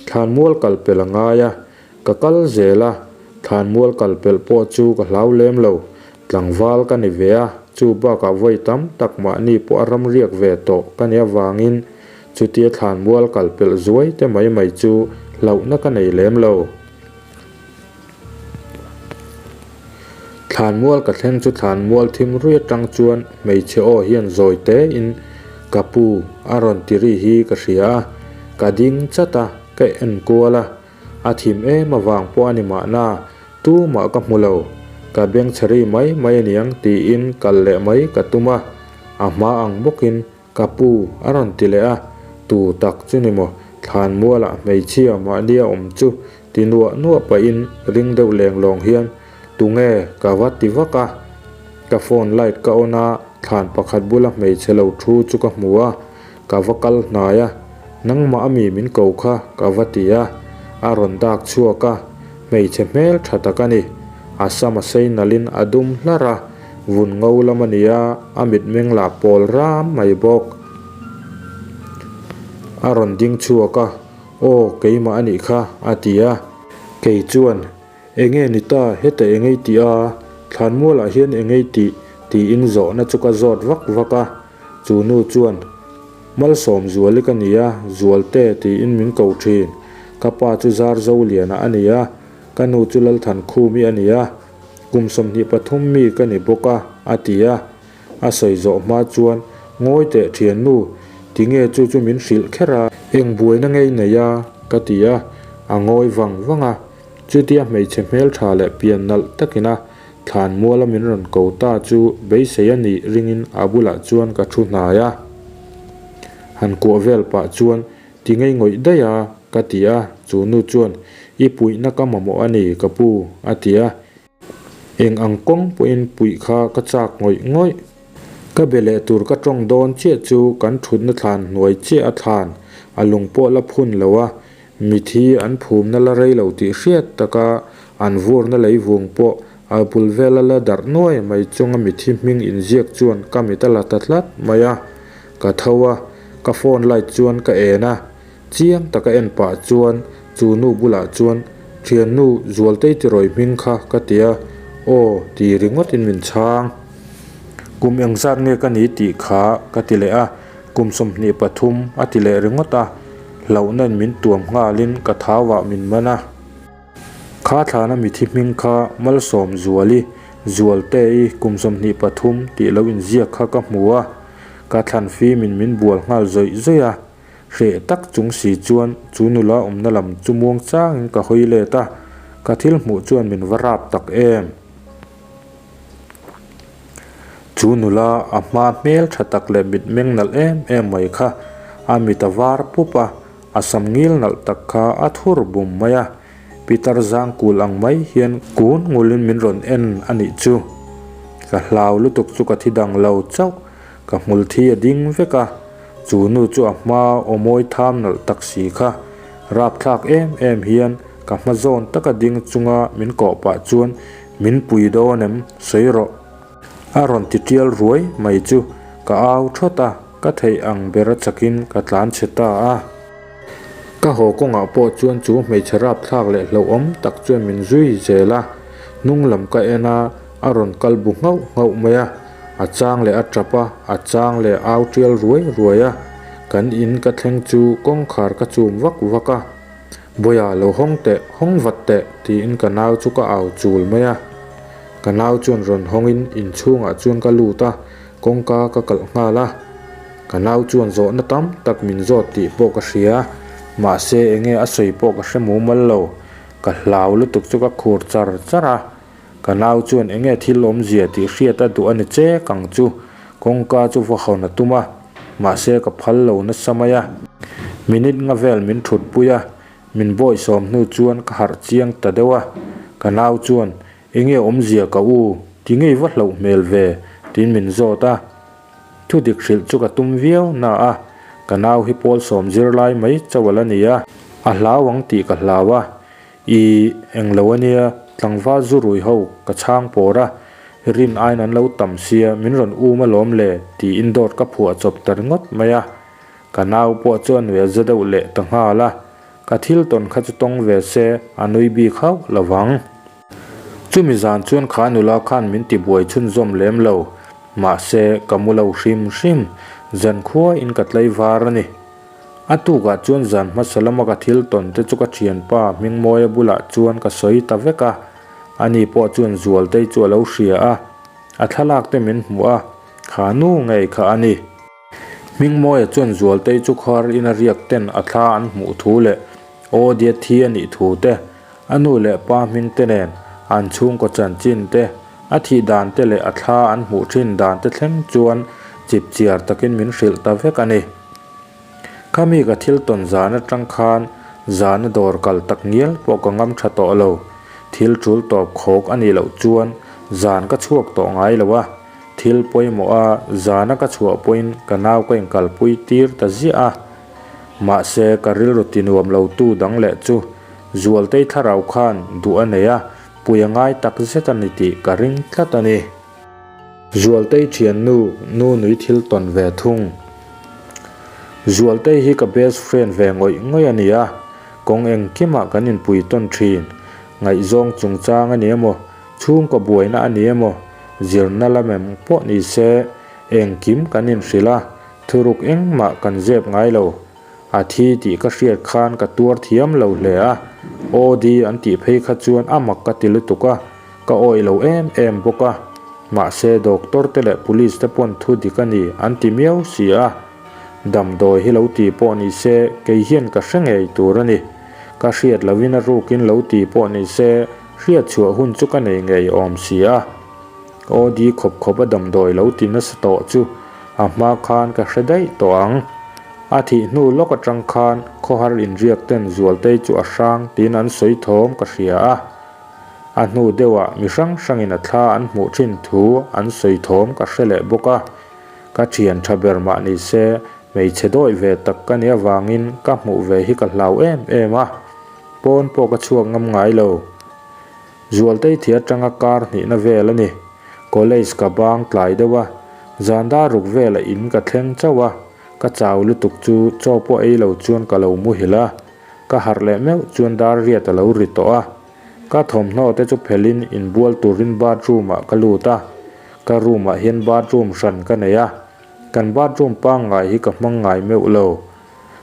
thlanmual kal pel a ngai a, ka kal zel a, thlanmual kal pel pawh chu ka hlau lem lo, tlangval ka ni ve a, chu bakah vawi tam tak mahni pawh a ram riak ve tawh ka nih avangin chutia thlanmual kal pelh zuai te mai mai chu hlauhna ka nei lem lo. Thlanmual ka thleng chu thlanmual thim rui atang chuan hmeichhe aw hian zawi tein ka pu a rawn ti ri hi ka hria a, ka ding chat a, ka en kual a, a thim em avang pawh a ni mahna tumah ka hmu lo, ka bengchhe ri mai mai aniang tiin kal leh mai ka tum a, a hma ang bawkin Ka pu, a rawn ti leh a, Tu tak chu ni maw? Thlanmualah hmeichhia mahnia awm chu ti nuah nuah pahin ring deuh leng lawng hian Tunge ka va ti vak a. Ka phone light ka on a, thlan pakhat bula hmeichhe lo thu chu ka hmu a, ka va kal hnai a, nangmah ami min ko kha ka va ti a, a rawn dak chhuak a, hmeichhe hmel tha tak a ni. A sam a sei nalhin a dum hlar a, vun ngo lam a ni a, a mitmeng lah pawl ram mai bawk. A rawn ding chhuak a, Aw, keimah a nih kha, a ti a. Kei chuan, Enge ni ta, heta engei tih a, thlanmualah hian engei tih, tiin zawhna chu ka zawt vak vak a. Chu nu chuan, Malsawmzuali ka ni a, Zualte tiin min ko thin. Ka pa chu Zarzoliana a ni a, ka nu chu Lalthankhumi a ni a, kum 23 mi ka ni bawk a, a ti a. A sawi zawh hma chuan, Ngawi teh thiannu, tinge chu chu min hrilh kher a? Eng buaina ngei nei a? ka ti a, a ngawi vang vang a. Chutia hmeichhe hmeltha leh pian nalh takina thlan muala min rawn ko ta chu beisei a nih ringin a bulah chuan ka thu hnai a. Han kuah vel pah chuan, Ti ngei ngawih daih a, ka ti a, chu nu chuan, I puihna ka mamawh a ni, ka pu, a ti a. Eng ang kawng pawhin puih kha ka chak ngawih ngawih. Ka be leh tur ka tawng dawn chiah chu kan thutna thlan hnuai chiah a thlan, a lung pawh la phun lo a, mithi an phumna la rei lo tih hriat taka an vurna lei vung pawh a bul vela la darh nuai mai chunga mithi hming inziak chuan ka mit a la ta tlat mai a. Ka tho a, ka phone light chuan ka en a. Chiang taka en pah chuan chu nu bulah chuan, Thiannu, Zualtei tirawi hming kha ka ti a, Aw, ti ringawtin min chhang. Kum engzat nge ka ni tih kha ka ti leh a, kum 23 a ti leh ringawt a, hlauhnain min tuam nghalin ka thauah min man a. Kha thlana mithi hming kha Malsawmzuali, Zualtei, kum 23 tih lo inziak kha ka hmu a, ka thlan fimin min bual nghal zawih zawih a. Hreh tak chung si chuan chu nula awmna lam chu muang changin ka hawi let a, ka thil hmuh chuan min va rap tak em. Chu nula a hma hmel tha tak leh mitmeng nalh em em mai kha a mit a var pup a, a sam ngil nalh tak kha a thur bum mai a, Pitar zang kul ang mai hian kun ngulin min rawn en a nih chu. Ka hlau lutuk chu ka thi dang lo chauh, ka hmul thi a ding vek a. Chu nu chu a hma aw mawi tham nalh tak si kha. Rapthlak em em hian ka hma zawn taka ding chunga min kawh pah chuan min pui dawn em sawi rawh. A rawn ti tial ruai mai chu ka au thawt a, ka theih ang ber a chakin ka tlan chhe ta a. Ka haw kawngah pawh chuan chu hmeichhe rapthlak leh hlauhawm tak chuan min zui zel a, hnung lam ka en a, a rawn kal bu nghauh nghauh mai a. A chang leh a tap a, a chang leh au tial ruai ruai a. Kan in ka thleng chu kawngkhar ka chum vak vak a. Bawiha lo hawng teh, hawng vat teh, tiin ka nau chu ka au chul mai a. Ka nau chuan rawn hawngin inchhungah chuan ka lut a, kawngka ka kalh nghal a. Ka nau chuan zawhna tam tak min zawt tih pawh ka hria, mahse enge a sawi pawh ka hre mumal lo. Ka hlau lutuk chu ka khur char char a. Ka nau chuan enge thil awmzia tih hriat a duh a ni chek ang chu, kawngka chu va hawn a tum a, mahse ka phal lo nasa mai a. Minute nga vel min thut pui a, min bawisawm hnu chuan ka harh chiang ta deuh a, ka nau chuan enge awmzia ka u, ti ngei va hlauh hmel ve, tiin min zawt a. Thu dik hrilh chu ka tum viau na a, ka nau hi pawl sawm zirlai mai chauh a la ni a, a hlau ang tih ka hlau a, I englo ania, tlangval zu rui ho ka chhang pawr a, rin aiin an lo tam sia, min rawn um alawm le tiin dawt ka phuah chawp ta ringawt mai a. Ka nau pawh chu a nui a za deuh leh ta nghal a, ka thil tawn kha chu tawng ve se a nui bik hauh lo vang. Chumi zan chuan kha nula khan min ti buai chhunzawm lem lo, mahse ka mu lo hrim hrim, zankhua in ka tlaivar a ni. A tukah chuan zan hmasa lama ka thil tawn te chu ka thianpa Hmingmawia bulah chuan ka sawi ta vek a, ani pawh chuan Zualtei chu a lo hria a, a thlalak te min hmuh a, kha nu ngei kha a ni. Hmingmawia chuan Zualtei chu khar ina riak ten a thla an hmuh thu leh aw diat thi a nih thu te, a nu leh pa hming te nen an chhungkaw chanchin te, a thih dan te leh a thla an hmuh thin dan te thleng chuan chipchiar takin min hrilh ta vek a ni. Khami ka thil tawn zan atang khan zana dawr kal tak ngial pawh ka ngam tha tawh lo. Thil tul tawp khawk a nih loh chuan zan ka chhuak tawh ngai lo a, thil pawimawh a zana ka chhuah pawhin ka nau ka inkalpui tir ta ziah a. Mahse ka rilru ti nuam lo tu dang leh chu Zualtei thlarau khan duh a nei a, pui a ngai tak zet a ni tih ka ring tlat a ni. Zualtei thiannu nu nui thil tawn ve thung. Zualtei hi ka best friend ve ngawih ngawih a ni a, kawng engkimah kan inpui tawn thin. Ngaihzawng chungchang a ni emaw, chhungkaw buaina a ni emaw, zirna lam em pawh ni se, engkim kan inhrilh a, thuruk engmah kan zep ngai lo. A thi tih ka hriat khan ka tuar thiam lo hle a, OD an tih phei kha chuan a mak ka ti lutuk a, ka awih lo em em bawk a. Mahse doctor te leh police te pawn thu dik a ni an ti miau si a. Damdawi hi lo ti pawh ni se kei hian ka hre ngei tur a ni. Ka hriat lohin a rukin lo ti pawh ni se hriat chhuah hun chu ka nei ngei awm si a. OD khawp khawp a damdawi lo ti nasa tawh chu a hma khan ka hre daih tawh ang. A thih hnu lawk atang khan khawhar inriak ten Zualtei chu a hrang tiin an sawi thawm ka hria a. A hnu deuhah mi hrang hrangin a thla an hmuh thin thu an sawi thawm ka hre leh bawk a. Ka thian tha ber mah ni se hmeichhe dawi ve tak ka nih avangin ka hmuh ve hi ka hlau em em a. Pawn pawh ka chhuak ngam ngai lo. Zualtei thih atanga kar hnihna vel a ni. College ka bang tlai deuh a, zan dar ruk velah in ka thleng chauh a, ka chau lutuk chu chaw pawh ei lo chuan ka lo muhil a, ka harh leh meuh chuan dar riat a lo ri tawh a. Ka thawmhnaw te chu phelhin inbual turin bathroom ah ka lut a, ka room ah hian bathroom hran ka nei a, kan bathroom pangngai hi ka hmang ngai meuh lo.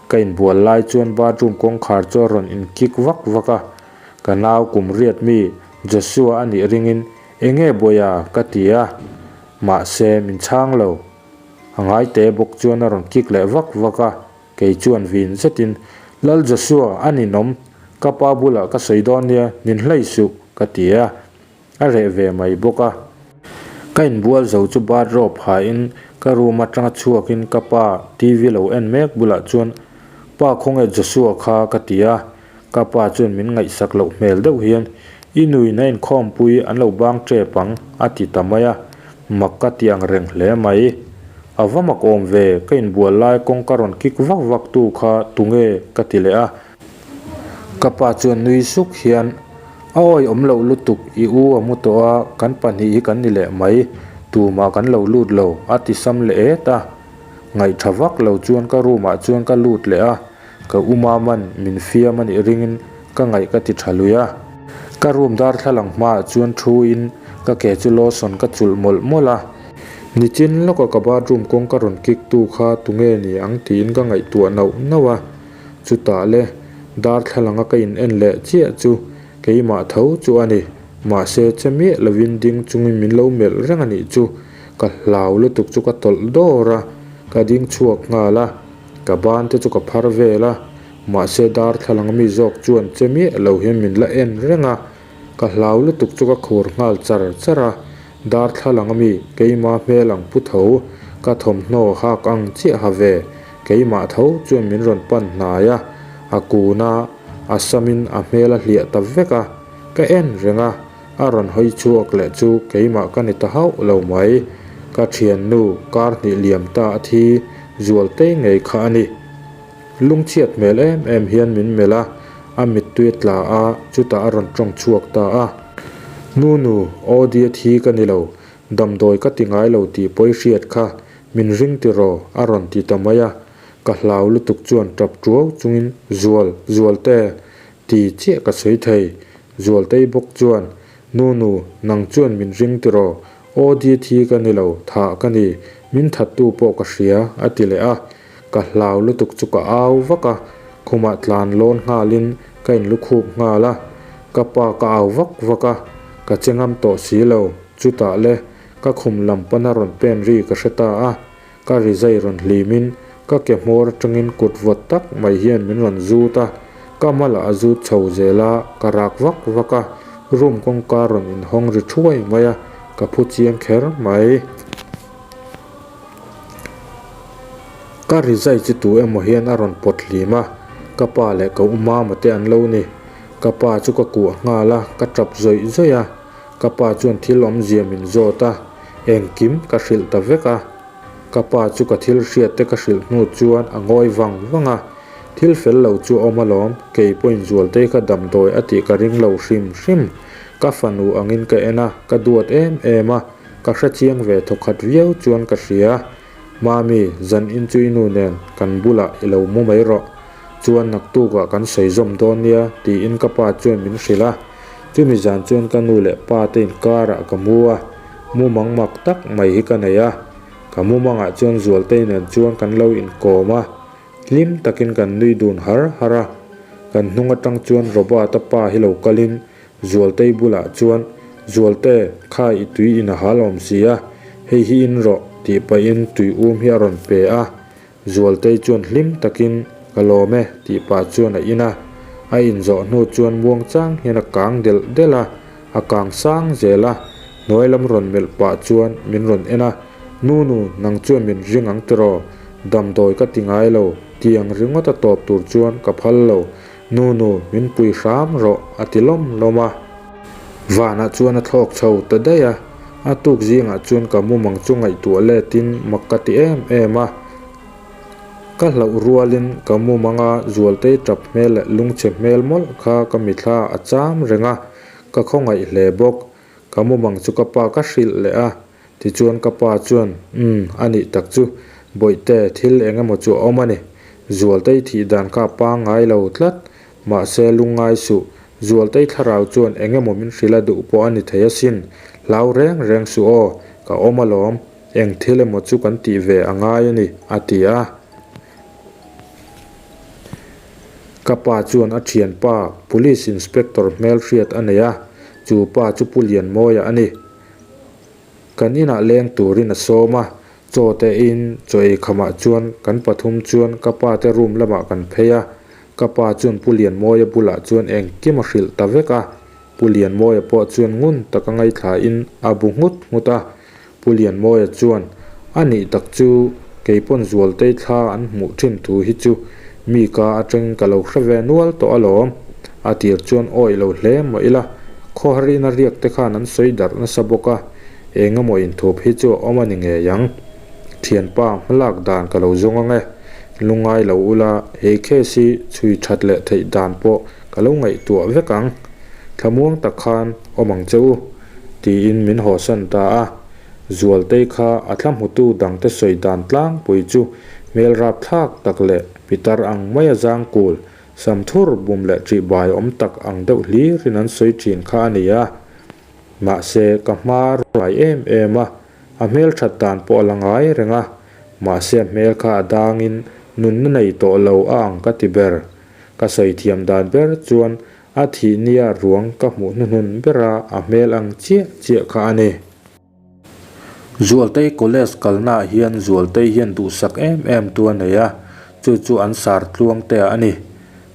Ka inbual lai chuan bathroom kawngkhar chu a rawn inkik vak vak a, Ka nau kum riat mi Joshua a nih ringin enge buaia ka ti a, mahse min chhang lo. A ngaite bawk chuan a rawn kik leh vak vak a, kei chuan vin zetin, Lal Joshua a ninawm, ka pa bulah ka sawi dawn nia, min hlei suh, ka ti a. A reh ve mai bawk a. Ka inbual zo chu bathrobe hain ka room atanga chhuakin ka pa TV lo en mek bulah chuan, Pa khawnge Joshua kha? ka ti a. Ka pa chuan min ngaihsak loh hmel deuh hian, I nuin a inkhawmpui an lo bang tep ang, a ti ta mai a. Mak ka ti ang reng hle mai. A va mak awm ve, ka inbual lai kawngka rawn kik vak vak tu kha tunge? ka ti leh a. Ka pa chuan nui suk hian, A awi awm loh lutuk, i u a mu tawh a, kan pahnih hi kan ni leh mai, tumah kan lo lut lo, a ti sam leh et a. Ngaihtha vak lo chuan ka room ah chuan ka lut leh a, ka u Maman min fiam a nih ringin ka ngaih ka ti tha lui a. Ka room darthlalang hmaah chuan thu in ka ke chu lotion ka chulh mawlh mawlh a. Nichin lawka ka bathroom kawngka rawn kick tu kha tunge ni ang tiin ka ngaihtuah nauh nauh a. Chutah le, darthlalanga ka in en leh chiah chu keimah tho chu a ni. Mahse, che miah lovin ding chungin min lo melh reng a nih chu. Ka hlau lutuk chu ka tawlh dawr a, ka ding chhuak nghal a, ka ban te chu ka phar vel a. Mahse, darthlalang mi zawk chuan che miah lo hian min la en reng a, ka hlau lutuk chu ka khur nghal char char a. Darthlalang ami keima hmel ang pu tho, ka thawmhnaw hak ang chiah ha ve, keimah tho chuan min rawn pan hnai a, a kun a, a samin a hmel a hliah ta vek a, ka en reng a, a rawn hawi chhuak leh chu keimah ka ni ta hauh lo mai, ka thiannu kar hnih liam ta a thi Zualtei ngei kha a ni. Lungchhiat hmel em em hian min melh a, a mittui a tla a, chutah a rawn tawng chhuak ta a. Nu nu, aw dia thi ka ni lo, damdawi ka ti ngai lo tih pawi hriat kha, min ring tiraw? a rawn ti ta mai a. Ka hlau lutuk chuan tap tuau chungin, Zual, Zualte! ti chiah ka sawi thei. Zualtei bawk chuan, Nu nu, nang chuan min ring tiraw? Aw dia thi ka ni lo, thah ka ni, min thattu pawh ka hria, a ti leh a. Ka hlau lutuk chu ka au vak a, khumah tlan lawn nghalin ka inlukhup nghal a, ka pa ka au vak vak a, ka che ngam tawh si lo, chutah le ka khum lam pana rawn pen ri ka hre ta a, ka rizai rawn hlimin ka ke hmawr atangin kut vawt tak mai hian min rawn zut a, ka malah a zut chho zel a, ka rak vak vak a, room kawngka rawn inhawng ri thuai mai a, ka phu chiang kher mai. Ka rizai chu tu emaw hian a rawn pawt hlim a, ka pa leh ka u mama te an lo ni. Ka pa chu ka kuah nghal a, ka tap zawih zawih a. Ka pa chuan thil awmzia min zawt a, engkim ka hrilh ta vek a. Ka pa chu ka thil hriat te ka hrilh hnu chuan a ngawi vang vang a, Thil fel lo chu a awm alawm, kei pawhin Zualtei kha damdawi a tih ka ring lo hrim hrim. Ka fanu angin ka en a, ka duat em em a, ka hrechiang ve thawkhat viau chuan ka hria. Mami, zan in chu i nu nen kan bulah i lo mu mai rawh. Chuan naktukah kan sawi zawm dawn nia, tiin ka pa chuan min hrilh a. Chumi zan chuan ka nu leh pa te inkarah ka mu a, mumang mak tak mai hi ka nei a. Ka mumangah chuan Zualtei nen chuan kan lo inkawm a, hlim takin kan nui dun har har a. Kan hnung atang chuan Robert-a pa hi lo kalin Zualtei bulah chuan, Zualte, kha i tui in a hal awm si a, hei hi in rawh, tih pahin tui um hi a rawn pe a. Zualtei chuan hlim takin, Ka lawm e, tih pah chuan a in a. A inzawh hnu chuan muangchang hian a kang delh delh a, a kang sang zel a. Hnuai lam rawn melh pah chuan min rawn en a, Nunu, nang chuan min ring ang tiraw? Damdawi ka ti ngai lo, tiang ringawt a tawp tur chuan ka phal lo. Nunu, min pui hram rawh, a ti lawm lawm a. Vanah chuan a thlawk chho ta daih a, a tuk zingah chuan ka mumang chu ngaihtuah letin mak ka ti em em a. Ka hlauh rualin ka mumanga Zualtei tap hmel leh lungchhe hmel mawlh kha ka mithla a cham reng a, ka khawngaih hle bawk. Ka mumang chu ka pa ka hrilh leh a, Tichuan ka pa chuan, Umm, a nih tak chu, Bawihte, thil eng emaw chu a awm a ni. Zualtei thih dan kha a pangngai lo tlat. Mahse, lungngai suh, Zualtei thlarau chuan eng emaw min hrilh a duh pawh a ni thei asin. Hlau reng reng suh aw, ka awm alawm. Eng thil emaw chu kan tih ve a ngai a ni, a ti a. Ka pa chuan a thianpa, Police Inspector hmelhriat a nei a, chu pa chu Pu Lianmawia a ni. Kan inah leng turin a sawm a, chaw te in chaw ei khamah chuan kan pathum chuan ka pa te room lamah kan phei a, ka pa chuan Pu Lianmawia bulah chuan engkim a hrilh ta vek a, Pu Lianmawia pawh chuan ngun taka ngaithla in a bu nghut nghut a, Pu Lianmawia chuan a nih tak chu keipawn Zualtei thla an hmuh thin thu hi chu mi ka atangin ka lo hre ve nual tawh alawm, a tir chuan awih lo hle mah ila. Khawhar ina riak te khan an sawi darh nasa bawk a, eng emaw inthup hi chu a awm a ni ngei ang. Thianpa, hmalak dan ka lo zawng ang e. Lungngai lo ula, he case hi chhui that leh theih dan pawh ka lo ngaihtuah vek ang. Thlamuang tak khan awm ang che u, tiin min hawsan ta a. Zualtei kha a thla hmutu dangte sawi dan tlangpui chu hmel rapthlak tak leh pitar ang maia zangkul Samthur bum leh ṭih bai awm tak ang deuh hlirin an sawi ṭhin kha a ni a. Mahse, ka hma ruai em em a, a hmel ṭhat dan pawh a la ngai reng a. Mahse, a hmel kha a dangin nunna nei tawh lo a ang ka ti ber. Ka sawi thiam dan ber chuan a thih nia ruang ka hmuh hnuhnun bera a hmel ang chiah chiah kha a ni. Zualtei College kalnaah hian Zualtei hian duhsak em em tu a nei a, chu chu an sar Tluangtea a ni.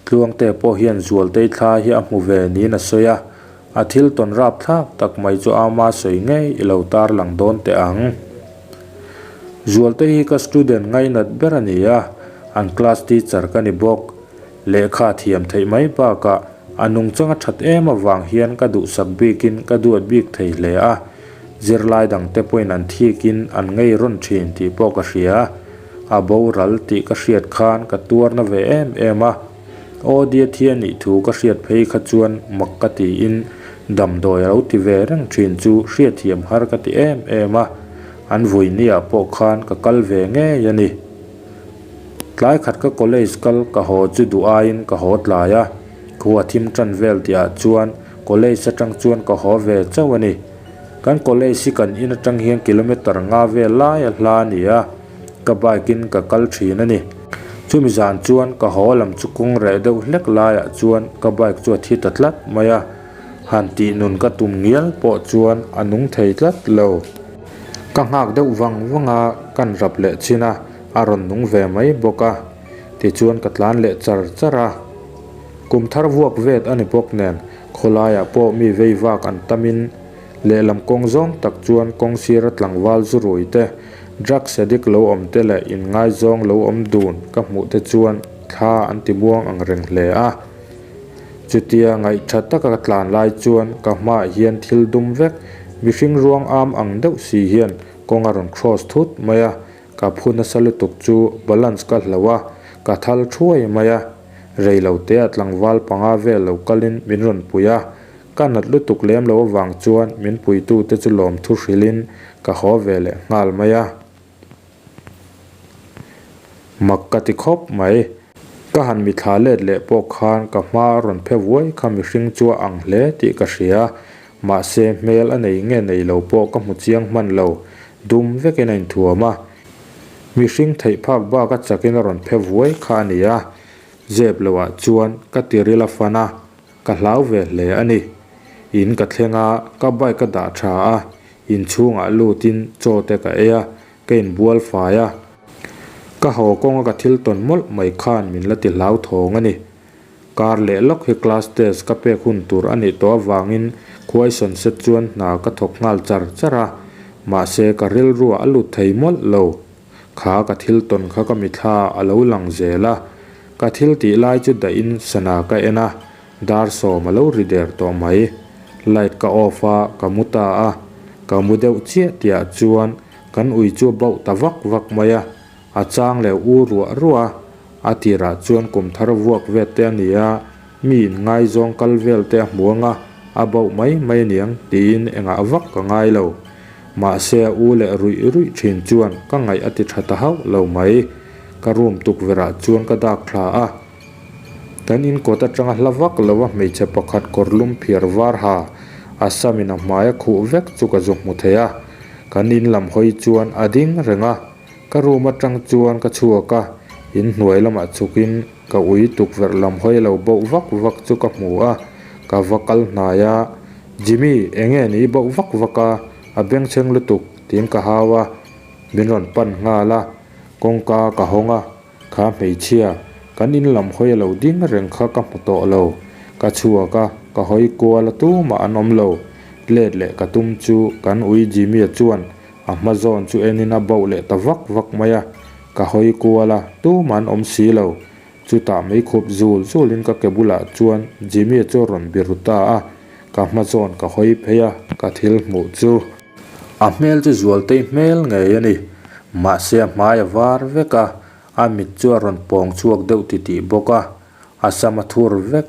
Tluangtea pawh hian Zualtei thla hi a hmu ve niin a sawi a, a thil tawn rapthlak tak mai chu ama sawi ngei i lo tarlang dawn teh ang. Zualtei hi ka student ngainat ber a ni a, an class teacher ka ni bawk. Lehkha thiam theih mai bakah a nungchang a that em avang hian ka duhsak bikin ka duat bik thei hle a, zirlai dangte pawhin an thikin an ngei rawn thin tih pawh ka hria. A boral tih ka hriat khan ka tuarna ve em em a, Aw-dia thi a nih thu ka hriat phei kha chuan mak ka tiin damdawi a lo ti ve reng thin chu hriatthiam har ka ti em em a, an vui niah pawh khan ka kal ve ngei a ni. Tlai khat ka college kal ka haw chu duh aiin ka haw tlai a, khua thim tan vel tihah chuan college atang chuan ka haw ve chauh a ni. Kan college hi kan in atang hian kilometer nga vel lai a hla a ni a, ka bike in ka kal thin a ni. Chumi zan chuan ka haw lam chu kawng reh deuh hlek laiah chuan ka bike chu a thi ta tlat mai a, han tih nun ka tum ngial pawh chuan a nung thei tlat lo. Ka nghak deuh vang vang a, kan rap leh chin a. A rawn nung ve mai bawk a, tichuan ka tlan leh char char a. Kum thar vuak vet a ni bawk nen, khawlaiah pawh mi vei vak an tamin lehlam kawng zawng tak chuan kawng sira tlangval zu rui te, Drugs addict lo awm te leh inngaizawng lo awm dun ka hmuh te chuan thla an ti muang ang reng hle a. Chutia ngaihtha taka ka tlan lai chuan ka hmaah hian thil dum vek, mihring ruang am ang deuh si hian kawng a rawn cross thut mai a, ka phu nasa lutuk chu balance ka hloh a, ka thal thuai mai a. Rei lo te a tlangval panga vel lo kalin min rawn pui a, ka nat lutuk lem lo avang chuan min puitute chu lawmthu hrilhin ka haw ve leh nghal mai a. Mak ka ti khawp mai. Ka han mithla let leh pawh khan ka hma a rawn phe vuai kha mihring chu a ang hle tih ka hria. Mahse hmel a nei nge nei lo pawh ka hmu chiang hman lo. Dum vekin a inthuam a. Mihring theih phak bak a chakin a rawn phe vuai kha a ni a. Zep loah chuan ka tiril a fan a, ka hlau ve hle a ni. In ka thleng a, ka bike ka dah tha a, inchhungah lutin chaw te ka ei a, ka inbual fai a. Ka haw kawnga ka thil tawn mawlh mai khan min la ti hlauthawng a ni. Kar leh lawk hi class test ka pek hun tur a nih tawh avangin khuai sawn set chuan hna ka thawk nghal char char a, mahse ka rilruah a lut thei mawlh lo. Kha ka thil tawn kha ka mithla a lo lang zel a, ka thil tih lai chu dahin sana ka en a, Dar sawm a lo ri der tawh mai. Light ka off a, ka mu ta a. Ka mu deuh chiah tihah chuan kan ui chu a bauh ta vak vak mai a. A chang leh u ruah ruah a. A tirah chuan kum thar vuak vet te a ni a, mi inngaizawng kal vel te a hmu ang a, a bauh mai mai aniang tiin engah vak ka ngai lo. Mahse a u leh ruih ruih thin chuan ka ngaih a ti tha ta hauh lo mai. Ka room tukverhah chuan ka dak thla a. Kan in kawt atanga hla vak lo a hmeichhe pakhat kawr lum phiar var ha a sam in a hmai a khuh vek chu ka zu hmu thei a, kan in lam hawi chuan a ding reng a, ka room atang chuan ka chhuak a, in hnuai lamah chhuk in ka ui tukverh lam hawi lo bauh vak vak chu ka hmu a, ka va kal hnai a, Jimmy enge ni i bauh vak vak a, a bengchheng lutuk tiin ka hau a, min rawn pan nghal a, kawngka ka hawng a. Kha hmeichhia, kan in lam hawi a lo ding reng kha ka hmu tawh lo. Ka chhuak a, ka hawi kual a tumah an awm lo. Let leh ka tum chu kan ui Jimmy-a chuan a hma zawn chu enin a bauh leh ta vak vak mai a. Ka hawi kual a, tumah an awm si lo. Chutah meikhup zul zulin ka ke bulah chuan Jimmy-a chu a rawn biru ta a. Ka hma zawn ka hawi phei a, ka thil hmuh chu. A hmel chu Zualtei hmel ngei a ni. Mahse a hmai a var vek a, a mit chu a rawn pawng chhuak deuh titih bawk a, a sam a thur vek.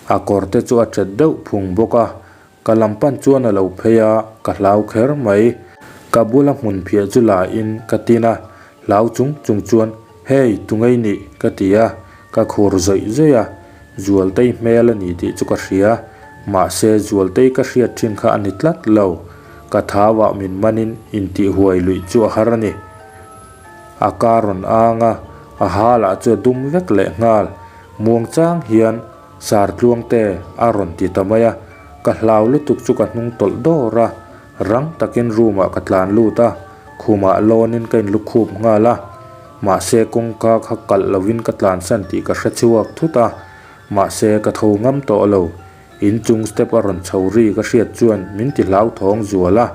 A kawr te chu a ṭet deuh phung bawk a, ka lam pan chuan a lo phei a, ka hlau kher mai. Ka bula hmun phiah chu la in ka tin a, hlau chung chung chuan, Hey, tungei nih? ka ti a, ka khur zawih zawih a, Zualtei hmel a ni tih chu ka hria, mahse Zualtei ka hriat thin kha a ni tlat lo. Ka thauah min manin intih huai luih chu a har a ni. A ka rawn ang a, a ha lah chu a dum vek leh nghal. Muang chang hian Sartluang te a rawn ti ta mai a, ka hlau lutuk chu ka hnung tawlh dawr a, rang takin room ah ka tlan lut a, khumah lawnin ka inlukhup nghal a. Mahse kawngka kha kalh lovin ka tlansan tih ka hre chhuak thut a, mahse ka tho ngam tawh lo. Inchung step a rawn chho ri ka hriat chuan min ti hlauthawng zual a,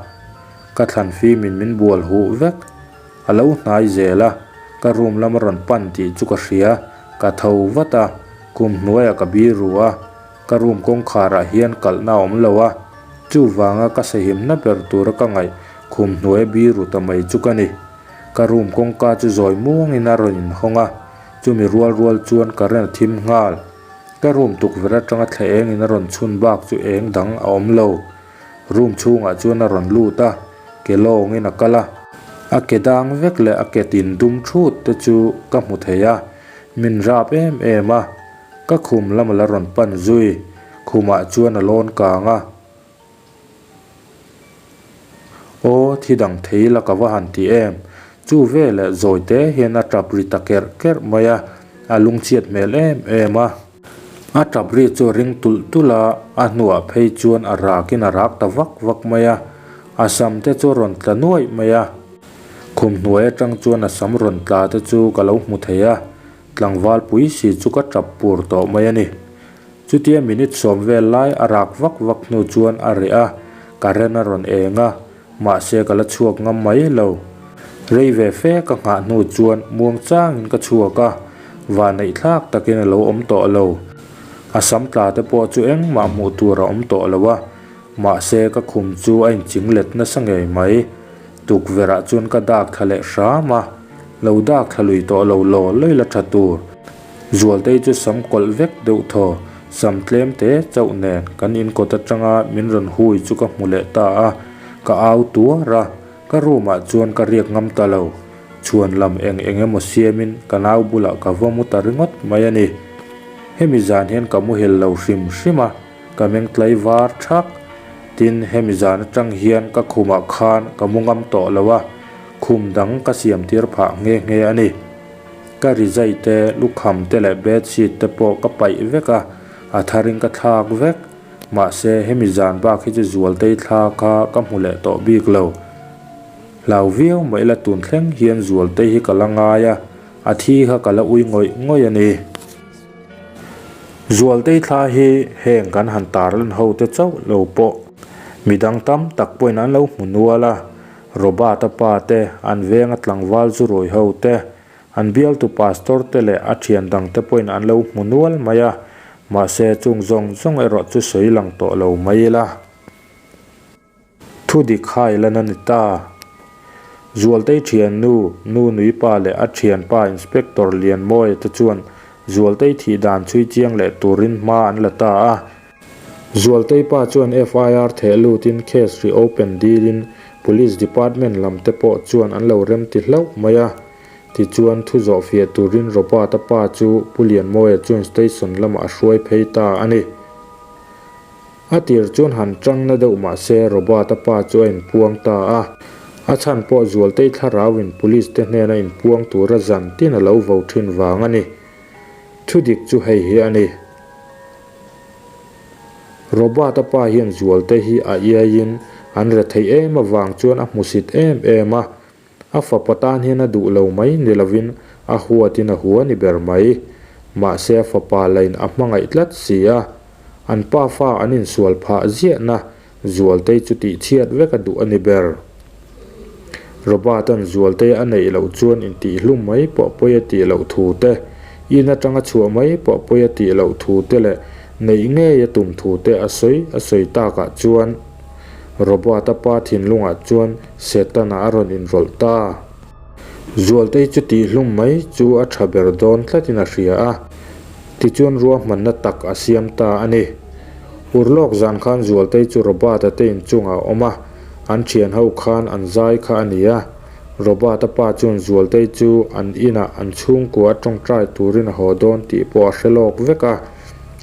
ka thlan fimin min bual huh vek. A lo hnai zel a, ka room lam a rawn pan tih chu ka hria, ka tho vat a, kum hnuaiah ka bir ru a, ka room kawngkharah hian kalhna a awm lo a, chuvanga ka sahimna ber tura ka ngaih khum hnuaia bir ru ta mai chu ka ni. Ka room kawngka chu zawi muangin a rawn inhawng a, chumi rual rual chuan current a thim nghal. Ka room tukverh atanga thla engin a rawn chhun bak chu eng dang a awm lo. Room chhungah chuan a rawn lut a, ke lawngin a kal a. A ke dang vek leh a ke tin dum thut te chu ka hmu thei a, min rap em em a. Ka khum lam a la rawn pan zui, khumah chuan a lawn kang a. Aw, thi dang thei la ka va han ti em? Chu veleh zawi te hian a tap ri ta kerh kerh mai a, a lungchhiat hmel em em a. A tap ri chu a ring tulh tulh a, a hnuah phei chuan a rakin a rak ta vak vak mai a, a sam te chu a rawn tla nuaih mai a. Khum hnuai atang chuan a sam rawn tla te chu ka lo hmu thei a, tlangval pui si chu ka tap pur tawh mai a ni. Chutia minute sawm vel lai a rak vak vak hnu chuan a reh a, current a rawn eng a, mahse ka la chhuak ngam mai lo. Rei ve fe ka nghah hnu chuan muang changin ka chhuak a, vanneih thlak takin a lo awm tawh lo. A sam tla te pawh chu engmah hmuh tur a awm tawh lo a, mahse ka khum chu a inching let nasa ngei mai. Tukverh ah chuan ka dak thla leh hram a, lo dak thla lui tawh lo law lawi la tha tur. Zualtei chu sam kawlh vek deuh thaw, sam tlem te chauh nen kan inkawt atanga min rawn hui chu ka hmu leh ta a, ka au tuar a, ka room ah chuan ka riak ngam ta lo. Chhuan lam eng eng emaw siamin ka nau bulah ka va mu ta ringawt mai a ni. Hemi zan hian ka muhil lo hrim hrim a, ka meng tlai var thak. Tin, hemi zan atang hian ka khumah khan ka mu ngam tawh lo a, khum dang ka siam tir phah nghe nghe a ni. Ka rizai te, lukham te leh bedsheet te pawh ka paih vek a, a tharin ka thlak vek. Mahse, hemi zan bak hi chu Zualtei thla kha ka hmu leh tawh bik lo. Hlau viau mah ila tun thleng hian Zualtei hi ka la ngai a, a thi kha ka la ui ngawih ngawih a ni. Zualtei thla hi heng kan han tarlan ho te chauh lo pawh midang tam tak pawhin an lo hmu nual a, Robert-a pa te, an venga tlangval zu rawi ho te, an bialtu pastor te leh a thian dang te pawhin an lo hmu nual mai a, mahse chung zawng zawng erawh chu sawi lang tawh lo mai ila. Thu dik hai lan a ni ta. Zualtei thiannu, nu Nuipa leh a thianpa Inspector Lianmawia te chuan Zualtei thih dan chhui chiang leh turin hma an la ta a. Zualtei pa chuan FIR theh lutin case reopen dilin Police Department lam te pawh chuan an lo remti hlauh mai a. Tichuan thu zawh fiah turin Robert-a pa chu Pu Lianmawia chuan station lamah a hruai phei ta a ni. A tir chuan han tang na deuh mah se Robert-a pa chu a inpuang ta a. A chhan pawh Zualtei thlarauin Police te hnena inpuang tura zan tin a lo vo thin vang a ni. Thu dik chu hei hi a ni. Robert-a pa hian Zualtei hi a iaiin an retheih em avang chuan a hmusit em em a. A fapa tan hian a duh lo mai ni lovin a huatin a hua ni ber mai. Mahse a fapa lain a hmangaih tlat si a. An pa fa an insual phah ziahna Zualtei chu tihchhiat vek a duh a ni ber. Robert-a'n Zualtei a neih loh chuan intihhlum mai pawh pawi a tih loh thu te, in atanga chhuah mai pawh pawi a tih loh thu te leh neih ngei a tum thu te a sawi a sawi takah chuan Robert-a pa thinlungah chuan Setana a rawn inrawlh ta. Zualtei chu tihhlum mai chu a tha ber dawn tlatin a hria a, tichuan ruahmanna tak a siam ta a ni. Urlawk zan khan Zualtei chu Robert-a te inchungah a awm a, an thian ho khan an zai kha a ni a. Robert-a pa chuan Zualtei chu an inah an chhungkua a tawngtai turin a haw dawn tih pawh a hre lawk vek a.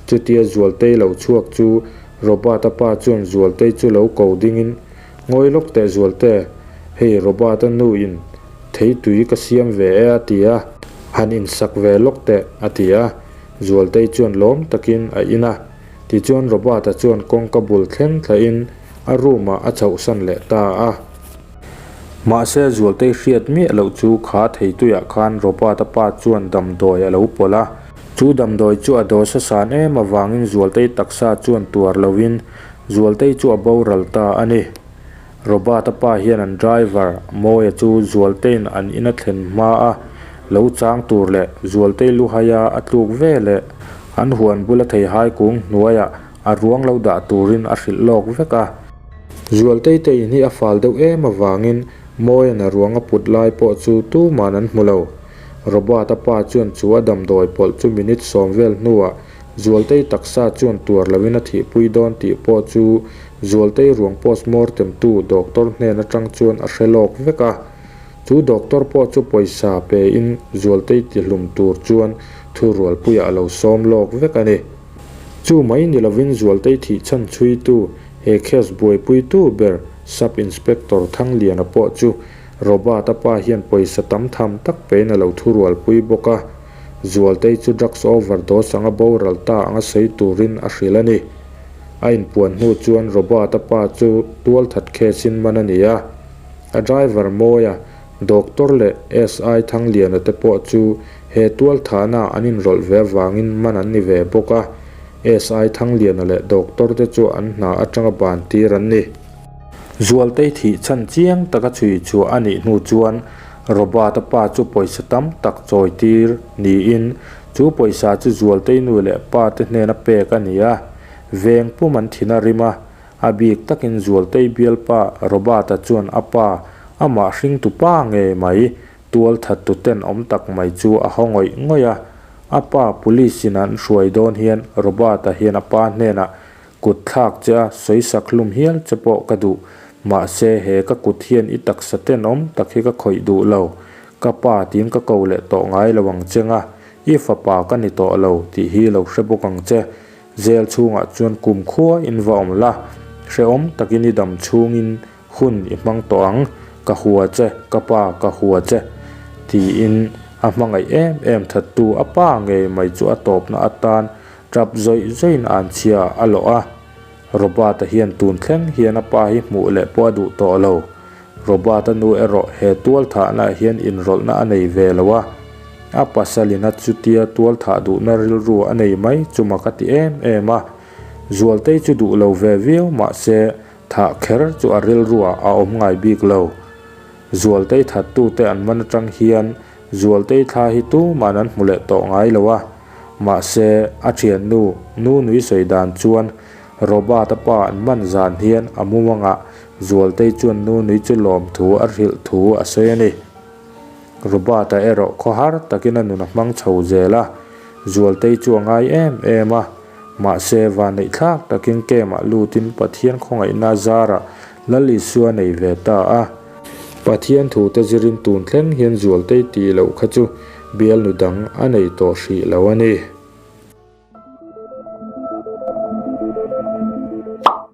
Chutia Zualtei lo chhuak chu Robert-a pa chuan Zualtei chu lo ko dingin, Ngawi lawk teh Zualte, hei Robert-a nu in thei tui ka siam ve e a ti a, han insak ve lawk teh a ti a, Zualtei chuan lawm takin a in a. Tichuan Robert-a chuan kawngka bul thleng thlahin a room ah a chhohsan leh ta a. Mahse Zualtei hriat miah loh chu kha thei tuiah khan Robert-a pa chuan damdawi a lo pawlh a. Chu damdawi chu a dose a san em avangin Zualtei taksa chuan tuar loin Zualtei chu a boral ta a ni. Robert-a pa hian an driver Mawia chu Zualtei'n an in a thlen hma a lo chang tur leh Zualtei luhaia a tluk ve leh an huan bula theihai kung hnuaiah a ruang lo dah turin a hrilh lawk vek a. Zualtei te in hi a fal deuh em avangin Mawia'n a ruang a put lai pawh chu tuman an hmu lo. Robert-a pa chuan chu a damdawi pawlh chu minute sawm vel hnuah Zualtei taksa chuan tuar loin a thihpui dawn tih pawh chu Zualtei ruang postmortem tu doctor hnen atang chuan a hre lawk vek a. Chu doctor pawh chu pawisa pe in Zualtei tihlum tur chuan thurualpuiah a lo sawm lawk vek a ni. Chu mai ni lovin Zualtei thih chhan chhuitu he case buaipuitu ber Sub Inspector Thangliana pawh chu Robert-a pa hian pawisa tam tham tak pein a lo thurualpui bawk a. Zualtei chu drugs overdose anga boral ta anga sawi turin a hrilh a ni. A inpuan hnu chuan Robert-a pa chu tualthat case in man a ni a. A driver Mawia, doctor leh SI Thangliana te pawh chu he tualthahna an inrawlh ve avangin man an ni ve bawk a. SI Thangliana leh doctor te chu an hna atanga ban tir an ni. Zualtei thih chhan chiang taka chhui chhuah a nih hnu chuan. Robert-a pa chu pawisa tam tak chawi tir niin chu pawisa chu Zualtei nu leh pa te hnena pek a ni a, veng pum an thin a rim a, a bik takin Zualtei bialpa Robert-a chuan a pa amah hringtu pa ngei mai tualthat tu ten awm tak mai chu a haw ngawih ngawih a, a pa police in an hruai dawn hian Robert-a hian a pa hnenah Kut thlak che a sawisak hlum hial che pawh ka duh. Mahse, he ka kut hian i taksa tenawm tak hi ka khawih duh lo. Ka pa tiin ka ko leh tawh ngai lo ang che nga, i fapa ka ni tawh lo tih hi lo hre bawk ang che. Jail chhungah chuan kum khua in va awm la, hrehawm takin i dam chhungin hun i hmang tawh ang, ka hua che, ka pa ka hua che tiin a hmangaih em em thattu a pa ngei mai chu a tawpna atan Tap zawih zawihin an chhia a lawh a, Robert-a hian tun thleng hian a pa hi hmuh leh pawh a duh tawh lo. Robert-a nu erawh he tual thahnaah hian inrawlhna a nei ve lo a, a pasalin a chutia tual thah duhna rilru a nei mai chu mak a ti em em a. Zualtei chu duh lo ve viau mah se thah kher chu a rilruah a awm ngai bik lo. Zualtei thattute an man atang hian Zualtei thla hi tuman an hmu leh tawh ngai lo a, mahse a thiannu nu nui sawi dan chuan Robert-a pa an man zan hian a mumangah Zualtei chuan nu nui chu lawm thu a hrilh thu a sawi a ni. Robert-a erawh khawhar takin a nun a hmang chho zel a, Zualtei chu a ngai em em a, mahse vanneih thlak takin camp-ah lutin Pathian khawngaihna zarah Lal Isua nei ve ta a. Pathian thute zirin tun thleng hian Zualtei tih loh kha chu bialnu dang a nei tawh hrih lo a ni.